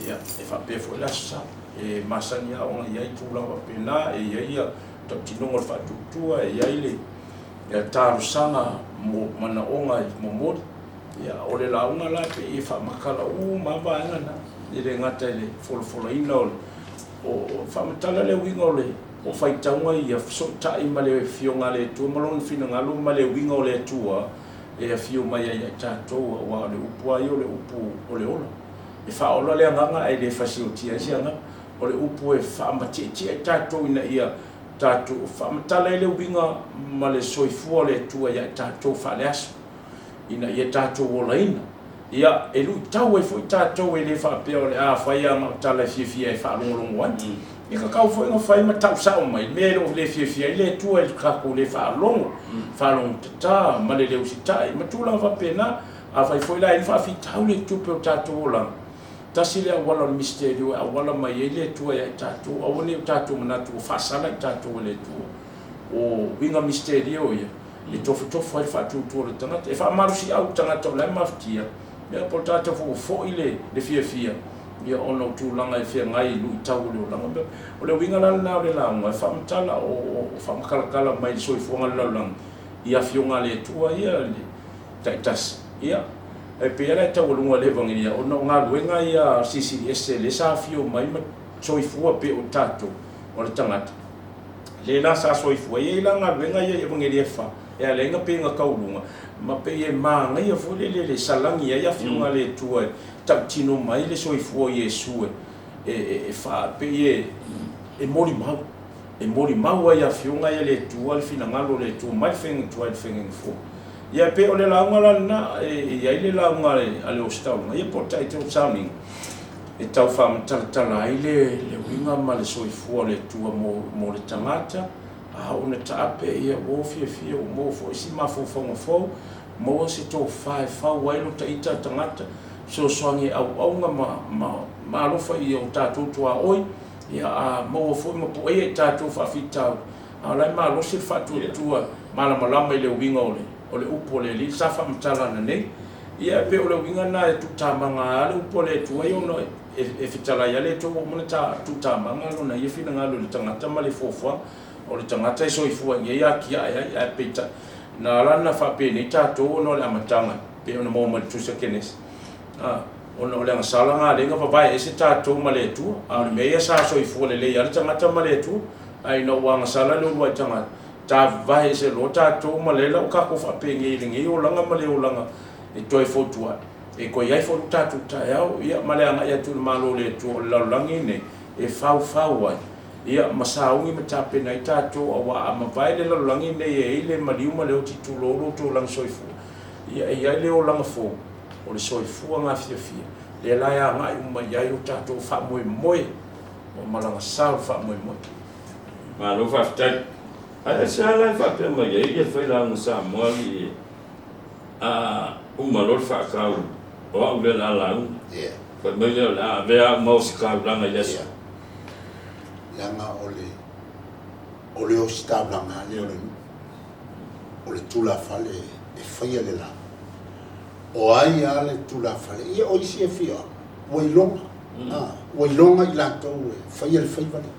[SPEAKER 3] Ia, e faapea foi le Aso Sa. E masani lava ona i ai tulaga faapena, e i ai tautinoga o le faatuatua, e i ai le talosaga mo manaoga e momoli. Ia, o le lauga la pei e faamatala uma lava vaega na, e le gata i le folafolaina o le o faamatala le uiga o le o faitauga ia fesootai ma le Afioga a le Atua ma Lona finagalo ma le uiga o le Atua e afio mai ai ia i tatou, aua o le upu lava ia o le upu o le ola. E faaola le agaga ae le fasiotia ai se agaga. O le upu e faamatietie ai tatou ina ia tatou faamatala ai le uiga ma le soifua o le Atua ia i tatou faaleaso, ina ia tatou olaina. Ia, e luitau ai foi tatou e le faapea o le a fai lava na o tala e fiafia e faalogologo ai. Ia tatau foi ona fai ma tau sao mai le mea e le o le fiafia ai le Atua i le tatou le faalogo, faalogo tata ma le le usitai ma tulaga faapena. Afai foi la e i ai ni faafitauli i tupe o tatou olaga, Tasi le auala o le misitelio e auala mai ai le Atua ia i tatou, aua ne i o tatou manatu ua faasala i tatou e le Atua. O uiga misitelio ia, e tofotofo ai le faatuatua o le tagata. E faamalosiau le tagata o la e mafatia, ia po o le tagata foi ua foi le, le fiafia, ia ona o tulaga e feagai i luitau o le olaga. O le uiga la lena o le lauga, e faamatala, o, o faamatalatala mai le soifuaga o le lalolagi i afioga a le Atua ia, le, taitasi. Ia, e pei lava la e taualuga i le Evagelia, ona o galuega ia a Silisili Ese lea sa afio mai ma soifua pei o tatou, o le tagata, lea la sa soifua. E i ai la galuega ia i Evagelia e fa, e ala ai ona pei ona taualuga, ma pei e manaia foi lele le salani ai afioga a le Atua e tautino mai le soifua o Iesu e fa, pei e molimau. E molimau ai afioga ia le Atua le finagalo o le Atua mai le fegege tuai i le fegege fou. Ia e pei o le lauga la lena e i ai le lauga a le ositaulaga ia po o le Taitai Sauniga e tau faamatalatala ai le uiga ma le soifua o le Atua mo le tagata. A oo ina taape, ia, ua fiafia ua maua foi si mafaufauga fou, maua se tofa e fau ai lo ita tagata, fesoasoani e auauna ma, ma, ma alofa i o tatou tuaoi, ia, a maua foi ma pueia i tatou faafitauli, a o la e malosi le faatuatua malamalama i le uiga o le, o le upu a le Alii sa faamatala ananei. Ia, e pei o le uiga lena e tuutamaga lava le upu a le Atua ia ona e, e fetalai lava le Atua ua uma ona ta, tuutamaga lona ia finagalo i le tagata ma le fuafuaga. O le tagata e soifua i nei atiae ai, ae peitai, na ala ona faapenei tatou ona o le amataga e pei ona maua mai i le Tusi a Kenese, a, ona o le agasala lena lea na vavae ese tatou ma le Atua. A o le mea ia sa soifua lelei lava le tagata ma le Atua, ae ina ua agasala le uluai tagata, tavavae ese loa tatou ma le la ua tatou faapenei i lenei olaga ma le olaga e toe fotuai, e toe i ai foi lo tatou taeao, ia, ma le agai atu i le Malo o le Atua o le lalolagi lenei e faufau ai, ia, ma sauni ma tapena ai tatou, auā a mavae le lalolagi lenei e i ai le maliu ma le oti tulou lo outou lagi soifua, ia, e i ai le olaga fou, o le soifua gafiafia, lea la e agai uma i ai o tatou faamoemoe, ua malaga sao le faamoemoe.
[SPEAKER 1] Malo faafetai. Ae aisea la e faapea mai ai le failauga Samoa alii e? A uma loa le faatau o au lea o le a lauga.
[SPEAKER 2] Ia.
[SPEAKER 1] Fai mai lea o le a avea au ma ositaulaga i le aso.
[SPEAKER 2] Ia. Leaga o le o le ositaulaga lava lea o le nuu. O le tulafale e faia le lauga. O ai lava le tulafale, ia o isi afioaga ua iloga, a, ua iloga i latou e faia le faiva lea.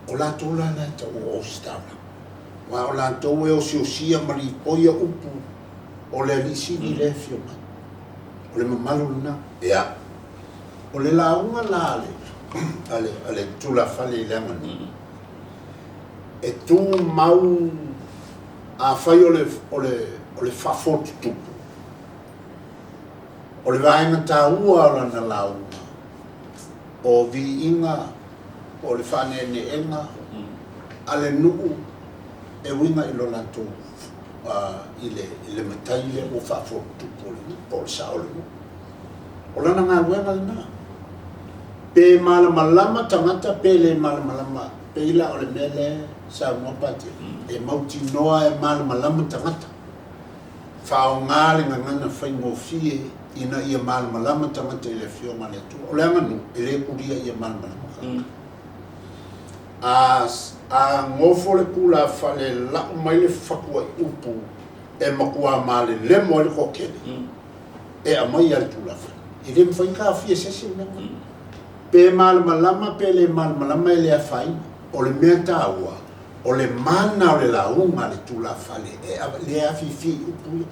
[SPEAKER 2] O latou la na e taua o ositaulaga. Aua o latou e osiosia ma lipoia upu o le Alii Sili lea e afio mai. O le mamalu lena. Ia. O le lauga la a le, a le, a le tulafale i le aganuu, e tumau, afai o le, o le, o le faafotutupu, o le vaega taua o lana lauga, o viiga, po o le faaneeneega a le nuu e uiga i lo latou i le, i le matai lea ua faafotutupu o le nuu, po o le sao o le nuu. O lana galuega lena. Pe malamalama tagata pe le malamalama, pei la o le mea lea e saunoa Patele, e mautinoa e malamalama tagata. Faaaoga le gagana faigofie ina ia malamalama tagata i le Afioga a le Atua. O le aganuu, e le kulia ia malamalama tagata. A, a gofo le tulafale lau mai le fatuaiupu e matua malelemo ai le toatele, e aumai lava le tulafale. E le mafai ona taofia e se isi le mea lena. Pe malamalama pe le malamalama e le afaina. O le mea taua, o le mana o le lauga a le tulafale e le afifi i upu ia.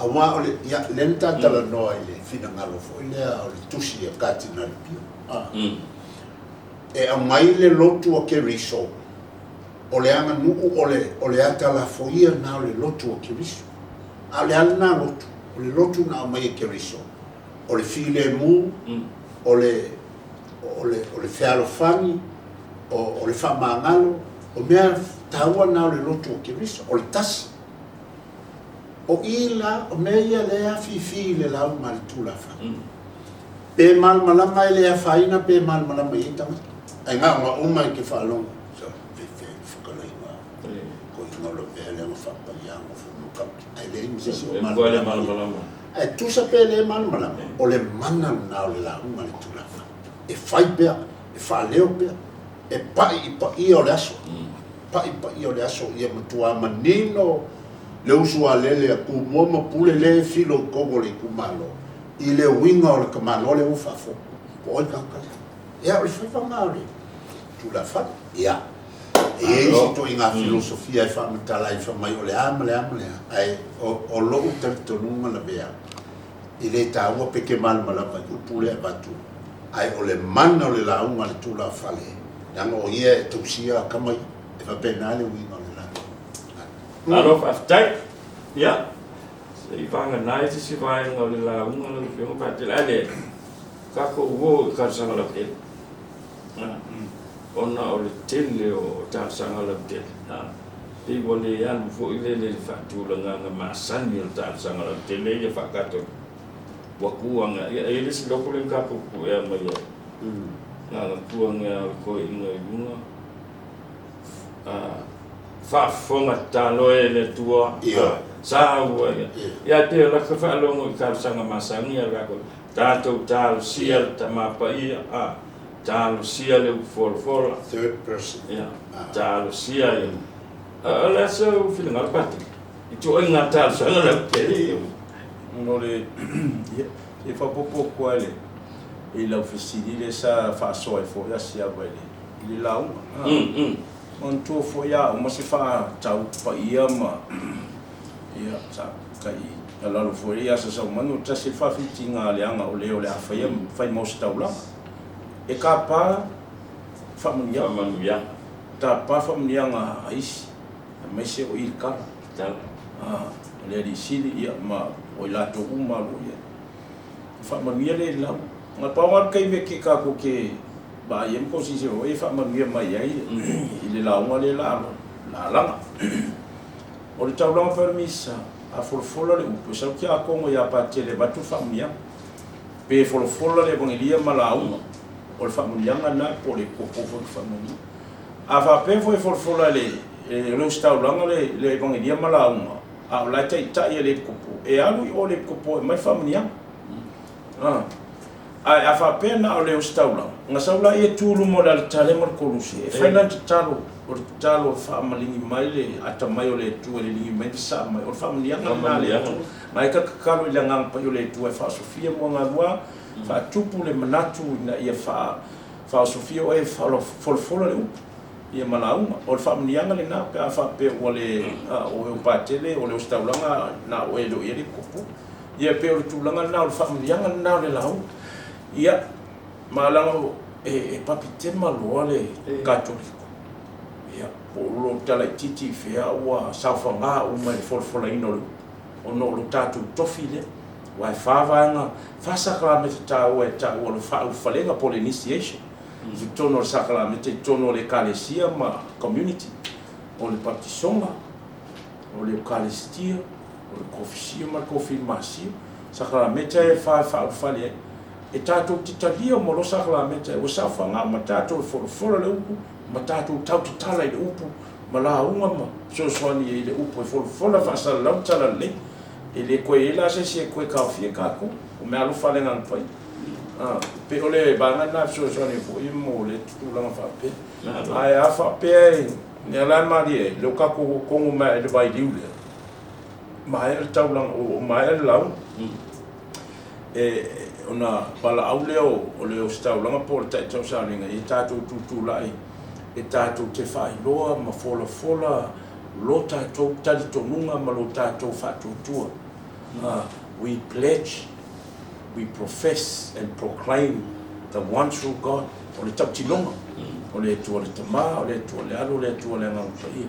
[SPEAKER 2] Aua o le, ia, lea na ta talanoa i le finagalo foi lea o le tusi a Katinali Pio. A. E aumai le lotu a Keriso, o le aganuu o le, o le ata lafoia lena o le lotu a Keriso. A o le a lena lotu? O le lotu na aumai e Keriso, o le filemu, o le, o le, o le fealofani, o, o le faamagalo, o mea taua na o le lotu o Keriso, o le tasi. O i la, o mea ia lea e afifi i le lauga a le tulafale. Pe malamalama e le afaina pe malamalama i ai tagata. Ae gaogaoga e te faalogo, so, fefe fetalaiga, koiga o lavea lea na faapaia gofo ma kauti. Ae leai ma se isi o malamalama. Ae tusa pe le malamalama, o le mana lena o le lauga a le tulafale. E fai pea, e faaleo pea, e pai i paia o le aso, pai i paia o le aso ia matua manino le usu a lele a Tumua ma Pule lea e filo i totonu o le itumalo i le uiga o le tamaloa lea ua faafofoga, po o ai le tagata lea. Ia, o le faiva lena o le tulafale. Ia, e i ai isi ituaiga filosofia e faamatala ai fai mai o le a ma le a ma le a, ae o lou talitonuga lavea, E le taua pe te malamalama i upu lea e avatu, ae o le mana o le lauga a le tulafale, leaga o ia e tausia tama ia. E faapena le uiga o le lauga.
[SPEAKER 1] Malo faafetai. Ia, se i vagana ai se isi vaega o le lauga lau Afioga Patele. Ae le, tatou o i talosaga lautele, ona o le tele o talosaga lautele. Pei ua le alu foi lele i le faatulagaga masani o le talosaga lautele ia faa-Katoliko. Ua tu aga, ia e i ai le isi loto lea na tatou puea mai ai, na ona tu ane lava o le toeaina i luga, a. Faafofoga tatalo e le Atua, sa ua ia. Ia ae pei o laka faalogo i talosaga masani a lakou, tatou talosia le Tama Paia, a, talosia le Upu Folafola,
[SPEAKER 2] Third person.
[SPEAKER 1] Ia, talosia ia. O le a sou finagalo Patiki i tuuaiga talosaga lautele ia?
[SPEAKER 3] O le, ia, se i faaopoopo atu lava i le, i lau fesili lea sa faasoa ai foi Asiava i le, i le lauga. Manatua foi a uma se faatatau paia ma ia sa tai alalo foi ia Sasaumani o tasi le faafitiga a leaga o le o le a faia fai mo se taulaga e tapa faamanuiaga
[SPEAKER 1] Faamanuiaga.
[SPEAKER 3] Tapa faamanuiaga a isi aemaise o i le tala
[SPEAKER 1] Tala.
[SPEAKER 3] A o le Alii Sili ia ma o i latou uma o lo o i ai. Faamanuia le lau. Na pau lava le taimi e tatou te vaai ai ma silasila foi e faamanuia mai ai i le lauga lea la laga. O le taulaga foi a le Minisita, a folafola le upu, e sau tiakono ia Patele e avatu le faamanuiaga. Pe folafola le Evagelia ma lauga, o le faamanuiaga lena po o le kopo foi o le faamanuia. A faapea foi e folafola e le ositaulaga le Evagelia ma lauga, a o la e taitai e le epikopo, e alu i o i le epikopo e aumai le faamanuiaga. Ae a faapea na o le ositaulaga, ona sau lea e tu i luma o le aletale ma le koluse e fai lana tatalo, o le tatalo e faamaligi mai le atamai o le Atua e liligi mai ma sasaa mai, o le faamanuiaga lena a le Atua. Na e tatalo i le Agaga Paia o le Atua e faaosofia moegaluaga, faatupu le manatu ina ia faaosofia oe e folafola le upu. Ia ma lauga. O le faamanuiaga lena pe a faapea ua le o oe o Patele, o le ositaulaga na o oe e le o i ai le epikopo. Ia e pei o le tulaga lena o le faamanuiaga lena o le lauga. Ia, ma leaga e papitema loa le Katoliko. Ia, po o lo tala itiiti i fea ua saofaga uma i le folafolaina o le upu, ona o lo tatou tofi lea. Aua e fa vaega, fa sakalameta taua e taua o le faaulufalega po o le initiation. I totonu o le sakalamete, i totonu o le Ekalesia ma community, o le baptisoga, o le Eukaristia, o le kofisio ma le kofimasio. Sakalameta e fa e faaulufale ai. E tatou te talia uma loa sakalameta ua saofaga uma tatou e folafola le upu ma tatou tautatala i le upu ma lauga ma fesoasoani i le upu e folafola faasalalau le talalelei. E le toe i ai la se isi e toe taofia tatou. O meaalofa a le Agaga Paia. Pei o le vaega lena e fesoasoani ai foi mo le tulaga faapea. Ae a faapea e, lea la e malie ai, lea ua tatou togo mai i le vailiu lea, maea le taulaga, ua maea le lauga, e, ona valaau lea o le ositaulaga po o le taitai o sauniga, ia tatou tutulai e tatou te faailoa ma folafola lo tatou talitonuga ma lo tatou faatuatua. We pledge we profess and proclaim the one true God, o le tautinoga, o le Atua le Tama, o le Atua le Alo, o le Atua le Agaga Paia.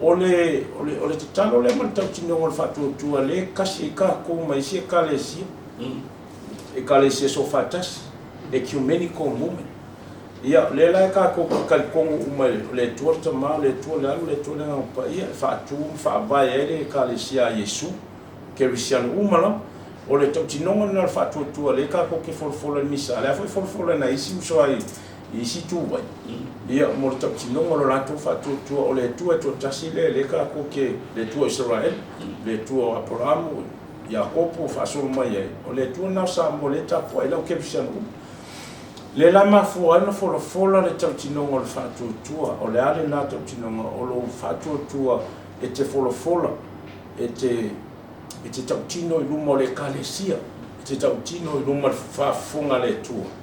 [SPEAKER 3] O le, o le, o le tatalo lea ma le tautinoga o le faatuatua lea e kasi ai tatou ma isi ekalesia, ekalesia soofaatasi, ecumenical movement. Ia, lea la e tatou te talitonu uma o le Atua le Tama, o le Atua le Alo, o le Atua le Agaga Paia, e faatu ma faavae ai le ekalesia a Iesu. Kerisiano uma lava. O le tautinoga lena o le faatuatua lea tatou te folafola i le misa, a o lea foi e folafola e nai isi uso ai i isi ituvai, ia, mo le tautinoga o le latou faatuatua, o le Atua e toatasi lea, lea tatou te, le Atua o Isaraelu, le Atua o Aperamo, Iakopo, faasolo mai ai, o le Atua lena o Samoa lea e tapuai ai le au kerisiano uma. Lea la e mafua ai ona folafola le tautinoga o le faatuatua, o le a lena tautinoga? O lou faatuatua e te folafola e te e te tautino i luma o le Ekalesia, e te tautino i luma o le faafofoga a le Atua.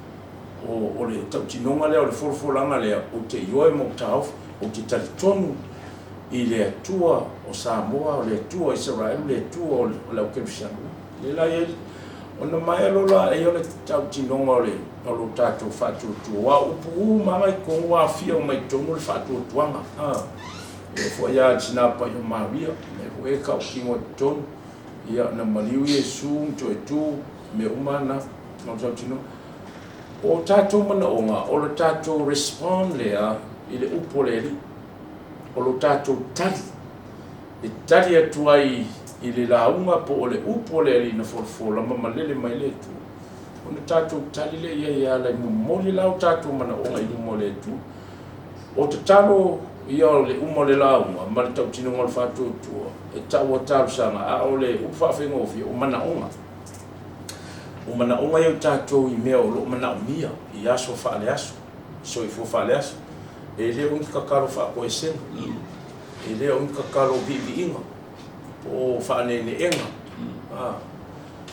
[SPEAKER 3] O, o le tautinoga lea, o le folafolaga lea, ou te ioe ma ou taofi, ou te talitonu i le Atua o Samoa, o le Atua o Isaraelu, le Atua o le, o le au kerisiano. Lea la i ai, ona maea loa la ia o le tautinoga o le, o lo tatou faatuatua. Aua o upu uma lava i totonu ua aafia uma i totonu le faatuatuaga. Ah. E foi lava i le tina paia o Maria, mea foi e tautino i totonu, ia, na maliu Iesu ma toe tu, mea uma lava na, o le tautinoga. O tatou manaoga, o le tatou respond lea i le upu a le Alii, o lo tatou tali, e tali atu ai i le lauga po o le upu a le Alii na folafola ma malele mai le Atua, ona tatou tali lea i ai e ala i momoli la o tatou manaoga i luma o le Atua. O tatalo Ia o le uma o le lauga ma le tautinoga o le faatuatua e taua talosaga, a o le upu faafaigofie o manaoga. O manaoga ia o tatou i mea o lo o manaomia i aso faaleaso, soifua faaleaso. E le o ni tatalo faatoesega, e le o ni tatalo viiviiga po o faaneeneega,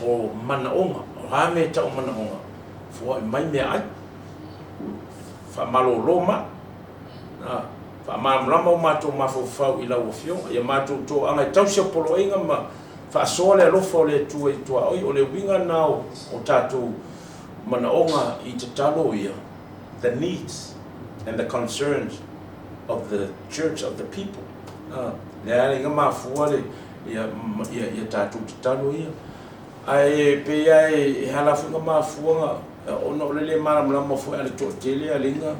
[SPEAKER 3] o manaoga. O a mea e tau o manaoga? Foai mai meaai, faamalolo mai, faamalamalama o matou mafaufau i lau Afioga, ia matou toaga e tausi au poloaiga ma faasoa le alofa o le Atua i tuaoi. O le uiga lena o tatou manaoga i tatalo ia, the needs and the concerns of the church, of the people. Lea ala ai na mafua le ia ia tatou tatalo ia. Ae pei lava e ala foi na mafua ona o le le malamalama foi a le toatele a leiga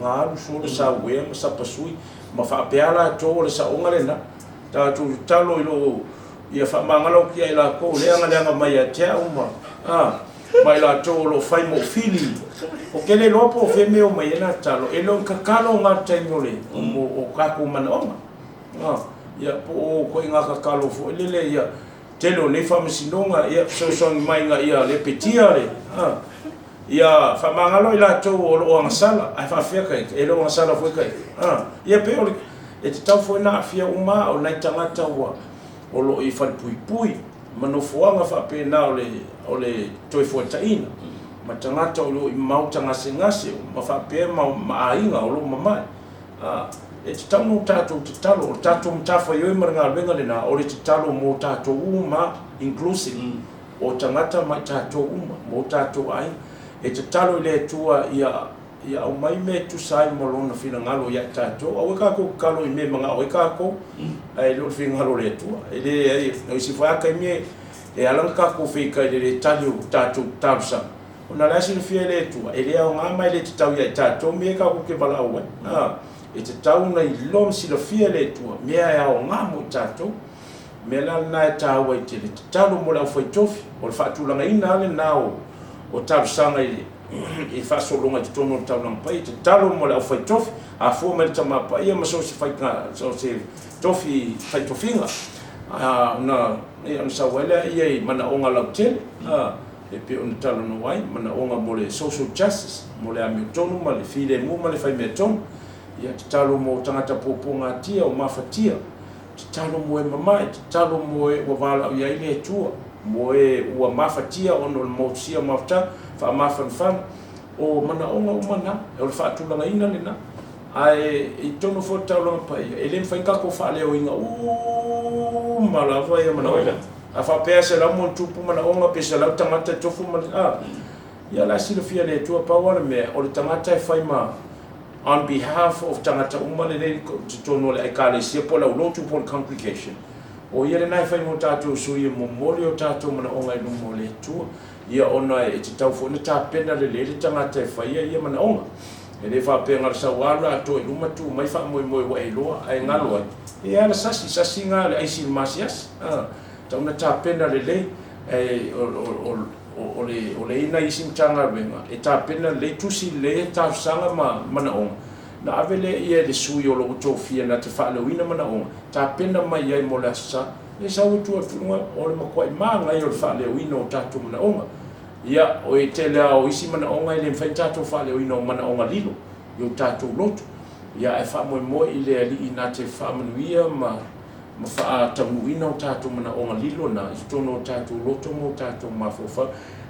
[SPEAKER 3] na alu solo sauea ma sapasui ma faapea latou o le saoga lena. Tatou tatalo i loo ia faamagalo atu ia i latou lea na leaga mai ia te au ma ma i latou o lo o fai mo fili. Ou te le iloa po o fea mea e omai ai na tatalo, e le o ni tatalo na i le taimi o le o tatou manaoga. Ia po o ituaiga tatalo foi lele ia tele o nei faamasinoga ia fesoasoani mai ina ia lepetia le ia faamagalo i latou o lo o agasala, ae faafefea ta ita? E le o agasala foi ta ita. Ia pei o le e tatau foi ona aafia uma o nai tagata ua o lo o i falepuipui ma nofoaga faapena o le o le toefuataiga ma tagata o lo o i maota gasegase ma faapea ma aiga o lo o mamae. E tatau ona tatou tatalo, o le tatou matafaioi ma le galuega lena, o le tatalo mo tatou uma, inclusive o tagata ma i tatou uma, mo tatou aiga. E tatalo i le Atua ia ia aumai mea e tusa ai ma Lona finagalo ia i tatou. Aua tatou tatalo i mea e manao ai tatou, ae le o le finagalo o le Atua. E leai, o isi foi lava taimi e ala ona tatou feitai i le le tali o tatou talosaga, Ona o la e silafia e le Atua, e le aoga ma e le tatau ia i tatou mea tatou te valaau ai. E tatau ona iloa ma silafia e le Atua mea e aoga mo i tatou. O le mea la lena e taua ai tele, tatalo mo le aufaitofi, o le faatulagaina lava lena o talosaga i le faasologa i totonu o le taulaga paia, tatalo mo le aufaitofi, afua mai le Tama Paia ma so o se faiga, so o se tofi faitofiga, ona sau ai lea i manaoga lautele. E pei ona talanoa ai, manaoga mo le social justice, mo le amiotonu ma le filemu ma le faimeatonu, ia tatalo mo tagata puapuagatia o mafatia, tatalo mo e mamae, tatalo mo e ua valaau i ai le Atua, mo e ua mafatia ona o le motusia o mafutaga, faamafanafana. O manaoga uma na, o le faatulagaina lena. Ae i totonu foi o le taulaga paia, e le mafai ona tatou faaleoina uma lava ia manaoga. A faapea e 100+ manaoga pe 100 tagata e tofu ma le a, ia o la e silafia e le Atua. Pau lava le mea, o le tagata e fai ma on behalf of tagata uma lelei i totonu o le Ekalesia po o le aulotu po o le congregation, o ia lena e fai mo tatou sui e momoli o tatou manaoga i luma o le Atua. Ia ona e tatau foi ona tapena lelei le tagata e faia ia manaoga. E le faapea na o le sau lava alu atoa i luma tu mai faamoemoe ua e iloa ae galo ai. E ala sasi, sasi na le aisi i le masiasi. Tatau ona tapena lelei ae o le i ai nai isi Matagaluega e tapena lelei, tusi lelei talosaga ma manaoga ona ave lea i ai i le sui o lo o tofia na te faaleoina manaoga, tapena mai ai mo le Aso Sa. E sau e tuu atu i luga, o le matuai manaia o le faaleoina o tatou manaoga. Ia, o le tele lava o isi manaoga e le mafai ona tatou faaleoina o manaoga lilo i o tatou loto. Ia, ae faamoemoe i le Alii na te faamanuia ma ma faataunuuina o tatou manaoga lilo na i totonu o tatou loto ma o tatou mafaufau.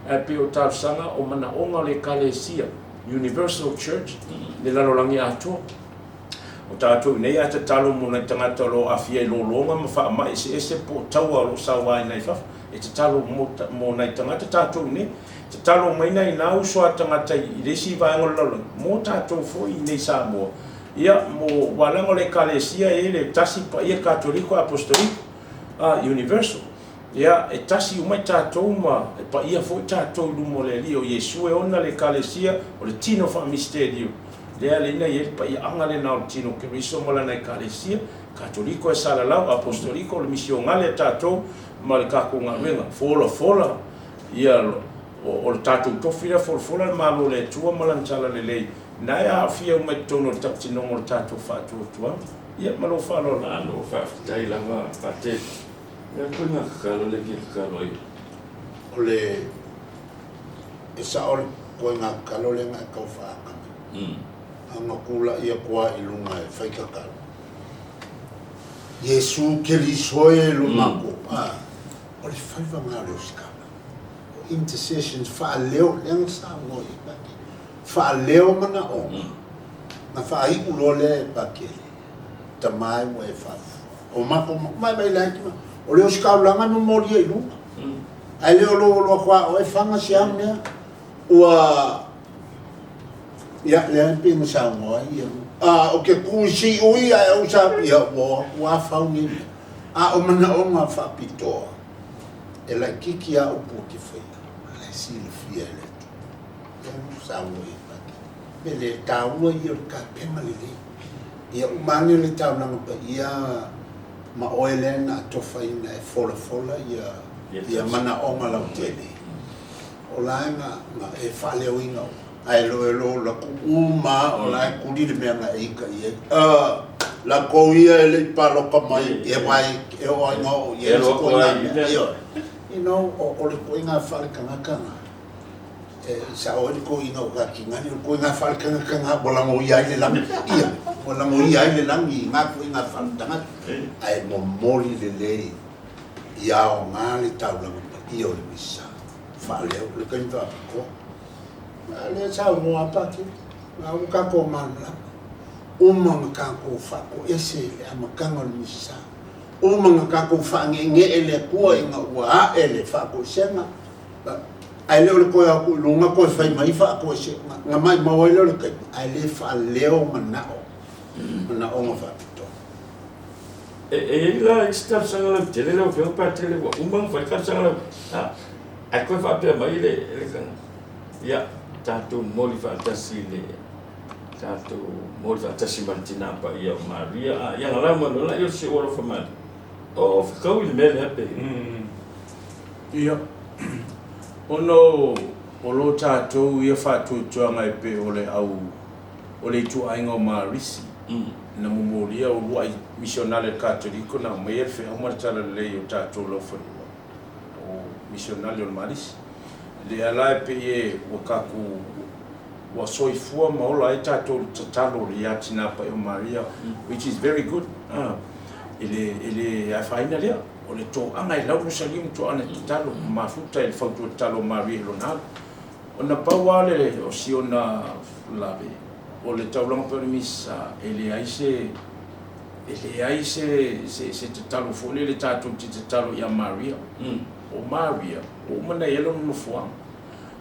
[SPEAKER 3] Ae pei o talosaga o manaoga o le Ekalesia, Universal Church, le lalolagi atoa. O tatou i nei a tatalo mo nai tagata o lo o aafia i lologa ma faamai eseese po o taua o lo o sauaina i fafo, e tatalo mo nai tagata tatou i nei. Tatalo mai nai na uso a tagata i le isi vaega o le lalolagi, mo tatou foi i nei Samoa. Ia, mo, ua leaga o le Ekalesia e i ai le tasi paia Katoliko Apostoliko, Universal. Ia, e tasi uma i tatou ma e paia foi tatou i luma o le Alii o Iesu e ona le Ekalesia, o le tino faamisitelio. Lea alii na i ai le paiaaga lena o le tino o Keriso ma lana Ekalesia, Katoliko e salalau, Apostoliko o le misionale a tatou ma le tatou galuega, folafola ia o le tatou tofi lea, folafola le Malo o le Atua ma lana Talalelei. Na e aafia uma i totonu o le taputinoga o le tatou faatuatuaga. Ia, ma lou faaaloalo.
[SPEAKER 1] Malo faafetai lava Patele. Ia koe nga kakalo lea fia kakalo ai.
[SPEAKER 2] O le e sao le koe nga kakalo lea nga e tau faaaka mai. A nga kula'i atu a i luga e fai kakalo. Iesu Keriso e lo makou a o le faiva nga o le ositaula. O intercessions faaleo lea na saunoa i ai Patele. Faaleo manaoga na faaiu loa lea e Patele. Tama e ua e faafofoga. O matou vaivai laiti ma o le ositaulaga e momoli ai i luga. Ae le o lou alu atu a oe faga se a mea ua ia lea e pei ona saunoa ai ia a o ke ku i siui ae ou sa ia ua o atu a fau nei mea. A o manaoga faapitoa e laititi a upu ou te faia a la e silafia e le Atua. Lea ua saunoa i ai Patele. Mea le taua ia o le tapena lelei. Ia uma ane le taulaga paia ma oe lea na atofaina e folafola ia ia manaoga lautele. O la e na na e faaleoina uma. Ae loe lo laku uma o la e kuli le mea na e ika i ai. Lakou ia e le i paloka mai e wai e o ai na o i ai se koina mea. Ioe. You know, o le koina faale-tagata na. E sao ai le toeaina o Katingali, o le toeaina faale-tagata ua lagoia ai le lagi. Ia, ua lagoia ai le lagi i ngā toeaina faale-tagata. Ae momoli lelei ia aoga le taulaga paia o le Misa. Faaleo le taimi faapitoa. A lea saunoa a Patele, a ua tatou malamalama. Uma ona tatou faatoese i le amataga o le Misa. Uma ona tatou faaneenee le Atua ina ua ae le faatoesega. Ae le o le toe atu i luga toe fai mai faatoesega, na maumau ai lea o le taimi, ae le faaleo manao, manaoga faapitoa.
[SPEAKER 1] E i ai la isi talosaga lautele lau Afioga Patele ua uma ona fai talosaga lautele, ae toe faapea mai le tagata, ia tatou momoli faatasi le tatou momoli faatasi ma le Tina Paia o Maria, a ia galau mai loa lea o si ou alofa Maria, o fetaui le mea lea pe.
[SPEAKER 3] Ia, ona o lo tatou ia faatuatuaga e pei o le au o le ituaiga o Marisi na momolia o uluai misionale Katoliko na aumaia le feau ma le talalelei o tatou laufanua o misionale o le Marisi. Lea la e pei e ua tatou ua soifua ma ola ai tatou i le tatalo ia Tina Paia o Maria which is very good e le afaina lea. O le toaga e lau Rosalia ma toaga e tatalo ma mafuta i le fautua tatalo a Maria i lona alo. Ona pau lava le o si ona lave, o le taulaga pei o le misa, e leai se, e leai se, se, se tatalo foi lele tatou te tatalo ia Maria. O Maria, ua uma ona i ai lona nofoaga.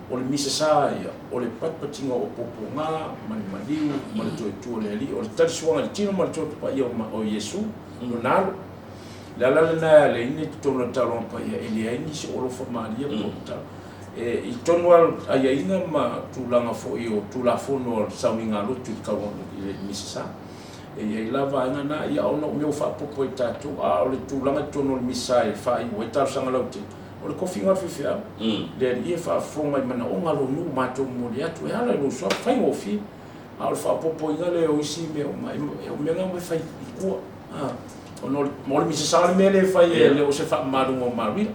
[SPEAKER 3] O le misa sa ia, o le patipatiga o puapuaga ma le maliu ma le toe tu o le Alii, o le talisuaga i le tino ma le toto paia o Iesu, lona alo. Le ala lena e ala ai nei totonu o le taulaga paia e leai nisi o alofa malie po o tatalo. E, i totonu lava o aiaiga ma tulaga foi o Tulafono a le sauniga lotu i le taulaga i le Misa Sa, e i ai la vaega na, ia ona o mea ua faaopoopo e tatou, a o le tulaga i totonu o le Misa e faaiu ai talosaga lautele, o le tofiga o le faifeau. Le Alii e faafofoga i manaoga o lou nuu matou momoli atu e ala i lou suafa, faigofie. A o le faaopoopoina lea o isi mea uma, o mea na e fai i tua. Ona o le Misa Sa le mea lea e fai e le o se faamamaluga o Maria.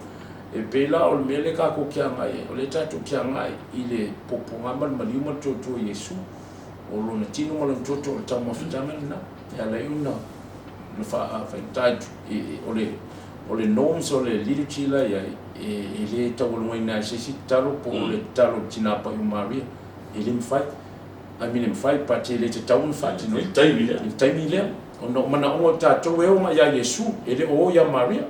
[SPEAKER 3] E pei la o le mea lea tatou te agai ai, o lea tatou te agai i le puapuaga ma le maliu ma le tuatua o Iesu. O lona tino ma lona toto o le taumafataga lena. E ala ai ona faafaigata o le o le norms o le liturgy la e i ai, e le taualugaina ai e se isi tatalo po o le tatalo i le Tina Paia o Maria. E le mafai. I mean e mafai but e le tatau ona faatinoina. I le taimi lea. I le taimi lea. Ona o manaoga o tatou e o mai ia Iesu, e le o o ia Maria.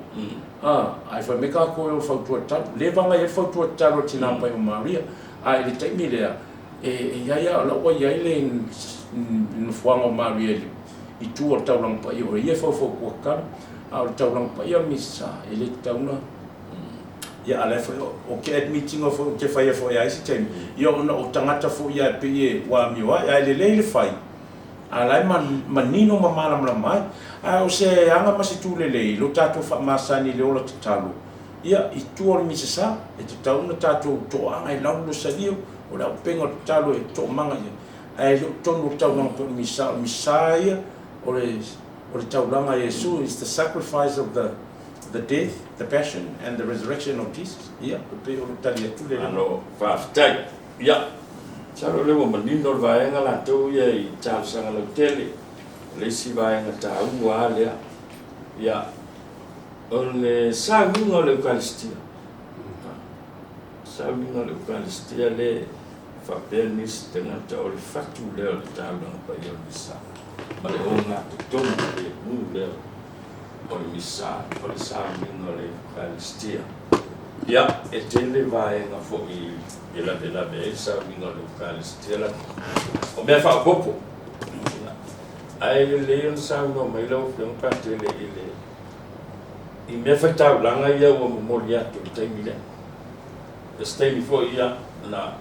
[SPEAKER 3] A, ae fai mai tatou e o e fautua tatalo. Leva ona i ai le fautua tatalo a le Tina Paia o Maria. A i le taimi lea, e i ai lava, o la ua i ai le nofoaga o Maria i tua o le taulaga paia, o ia e faufautua tatalo. A o le taulaga paia o le Misa, e le tatau ona Ia, a o la foi ou te admit ina foi ou te faia foi a isi taimi, ia ona o tagata foi ia e pei e ua amio ai, ae lelei le fai, a o la e manino ma malamalama ai. Ae o se aga ma se tulelei i lo tatou faamasani i le ola tatalo, ia, i tua o le Misasa, e tatau ona tatou toaga e lau le losalia, o le auupega o le tatalo e toomaga i ai. Ae le o totonu o le taulaga pei o le Misa. O le Misa ia, o le, o le taulaga a Iesu, is the sacrifice of the, the death, the passion and the resurrection of Jesus. Ia, e pei o le tali atu lea.
[SPEAKER 1] Malo faafetai. Ia, masalo o lea ua manino le vaega latou ia i talosaga lautele. O le isi vaega taua lava lea. Ia, o le sauniga o le Eukalistia. Sauniga o le Eukalistia le faapea nisi tagata o le fatu lea o le taulaga paia o le Misa ma le ogatotonu filemu lea o le Misa, o le sauniga o le Eukalistia. Ia, e tele vaega foi e lavelave ai le sauniga o le Eukalistia la, o mea faaopoopo. Ia, ae lelei ona saunoa mai lau Afioga Patele i le i mea faitaulaga ia ua momoli atu i le taimi lea. O se taimi foi ia na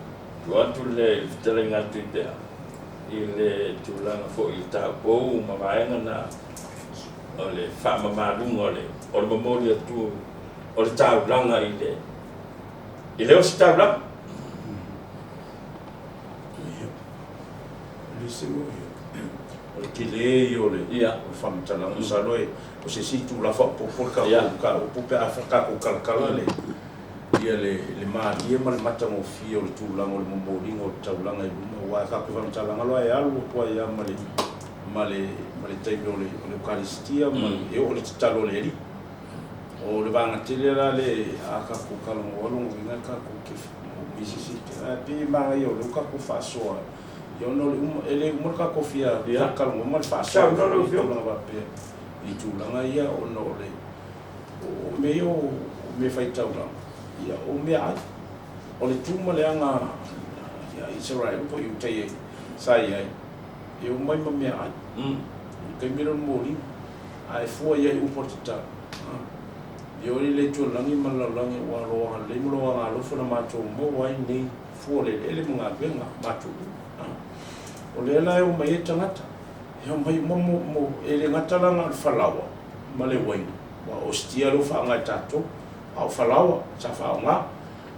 [SPEAKER 1] tuu atu lea i le fetalaiga a Tuipe'a i le tulaga foi i taupou ma vaega na o le faamamaluga o le o le momoli atu o le taulaga i le i le ositaulaga.
[SPEAKER 3] O le tele ia o le faamatalaga, masalo o se isi itula faaopoopo le tatou mataupu pe a tatou talatala le ia le malie ma le matagofie o le tulaga o le momoliga o le taulaga i luma, aua a tatou faamatalaga loa e alu atu ai lava ma le ma le ma le taimi o le Eukalistia ma e oo i le tatalo a le Alii. O le vaega tele la le a tatou talanoa lona uiga e tatou te i se isi ae pei e manaia o lea ua tatou faasoa ia ona o le uma e le uma le tatou fia talanoa ma le faasoa i tulaga faapea i tulaga ia ona o le o mea ia o mea faitaulaga ia o meaai o le tu ma le aga ia Isaraelu po o Iutaia sa i ai e omai ma meaai i le taimi lea o le moliga ae fua i ai upu a le tatalo Ia oe le Atua o le lagi ma le lalolagi ua lou agalelei ma lou agaalofa na matou maua ai nei fua o le eleele ma galuega matou uma. O lea la e omai ai tagata, e omai uma mo, mo, e le gata la na o le falaoa ma le uaina, aua o ostia lea ua faaaoga e tatou, a o falaoa sa faaaoga,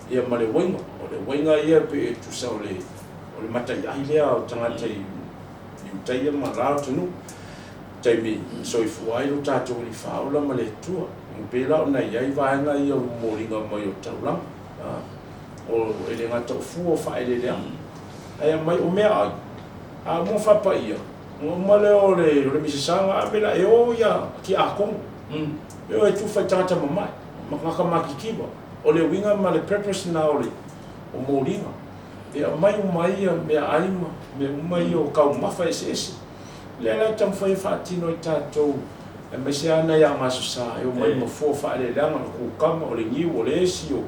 [SPEAKER 3] ia ma le uaina. O le uaina ia e pei e tusa o le, o le mataiai lea o tagata i Iutaia ma la atunuu. taimi e soifua ai lo tatou Alii Faaola ma le Atua. E pei la ona i ai vaega ia o le momoliga mai o le taulaga, o, e le gata o fua o faaeleeleaga, ae aumai o meaai, a uma faapaia, ona uma lea o le, o le misasaga ave la e o ia tiakono, e o e tufa i tagata mamae, ma tagata matitiva. O le uiga ma le purpose lena o le o moliga, e aumai uma ai ia meaai ma mea uma ia o taumafa eseese. Lea la e taumafai e faatino ai tatou, aemaise lava nai Agasasa e omai ma fua faaeleeleaga, o le kukama, o le niu, o le esi, o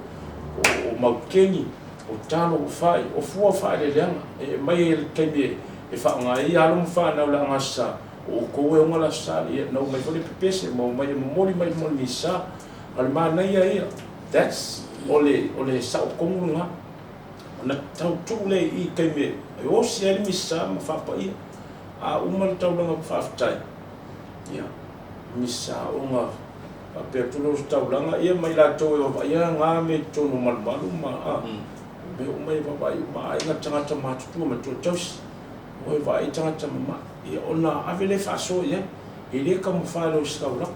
[SPEAKER 3] maukeni, o talo, o fai, o fua faaeleeleaga e aumai i le taimi e faaaoga ai alo ma fanau i le Agasasa, o outou e ona le Aso Sa, ia na omai foi le pepese ma omai e momoli mai luma o le Misa. A o le manaia ia, that's, o le, o le sao tonu lena. Ona tau tuu lea i i i taimi e osi ai le misa ma faapaia. A uma le taulaga faafetai, ia, misa ona faapea atu lea o se taulaga, ia ma i latou e vavaaia na mea i totonu o malumalu ma, a, mea uma e vavaai uma aiga, tagata matutua, matua tausi, o e vaai tagata mamae, ia ona ave lea faasoa i ai. E le taumafa e le ositaulaga,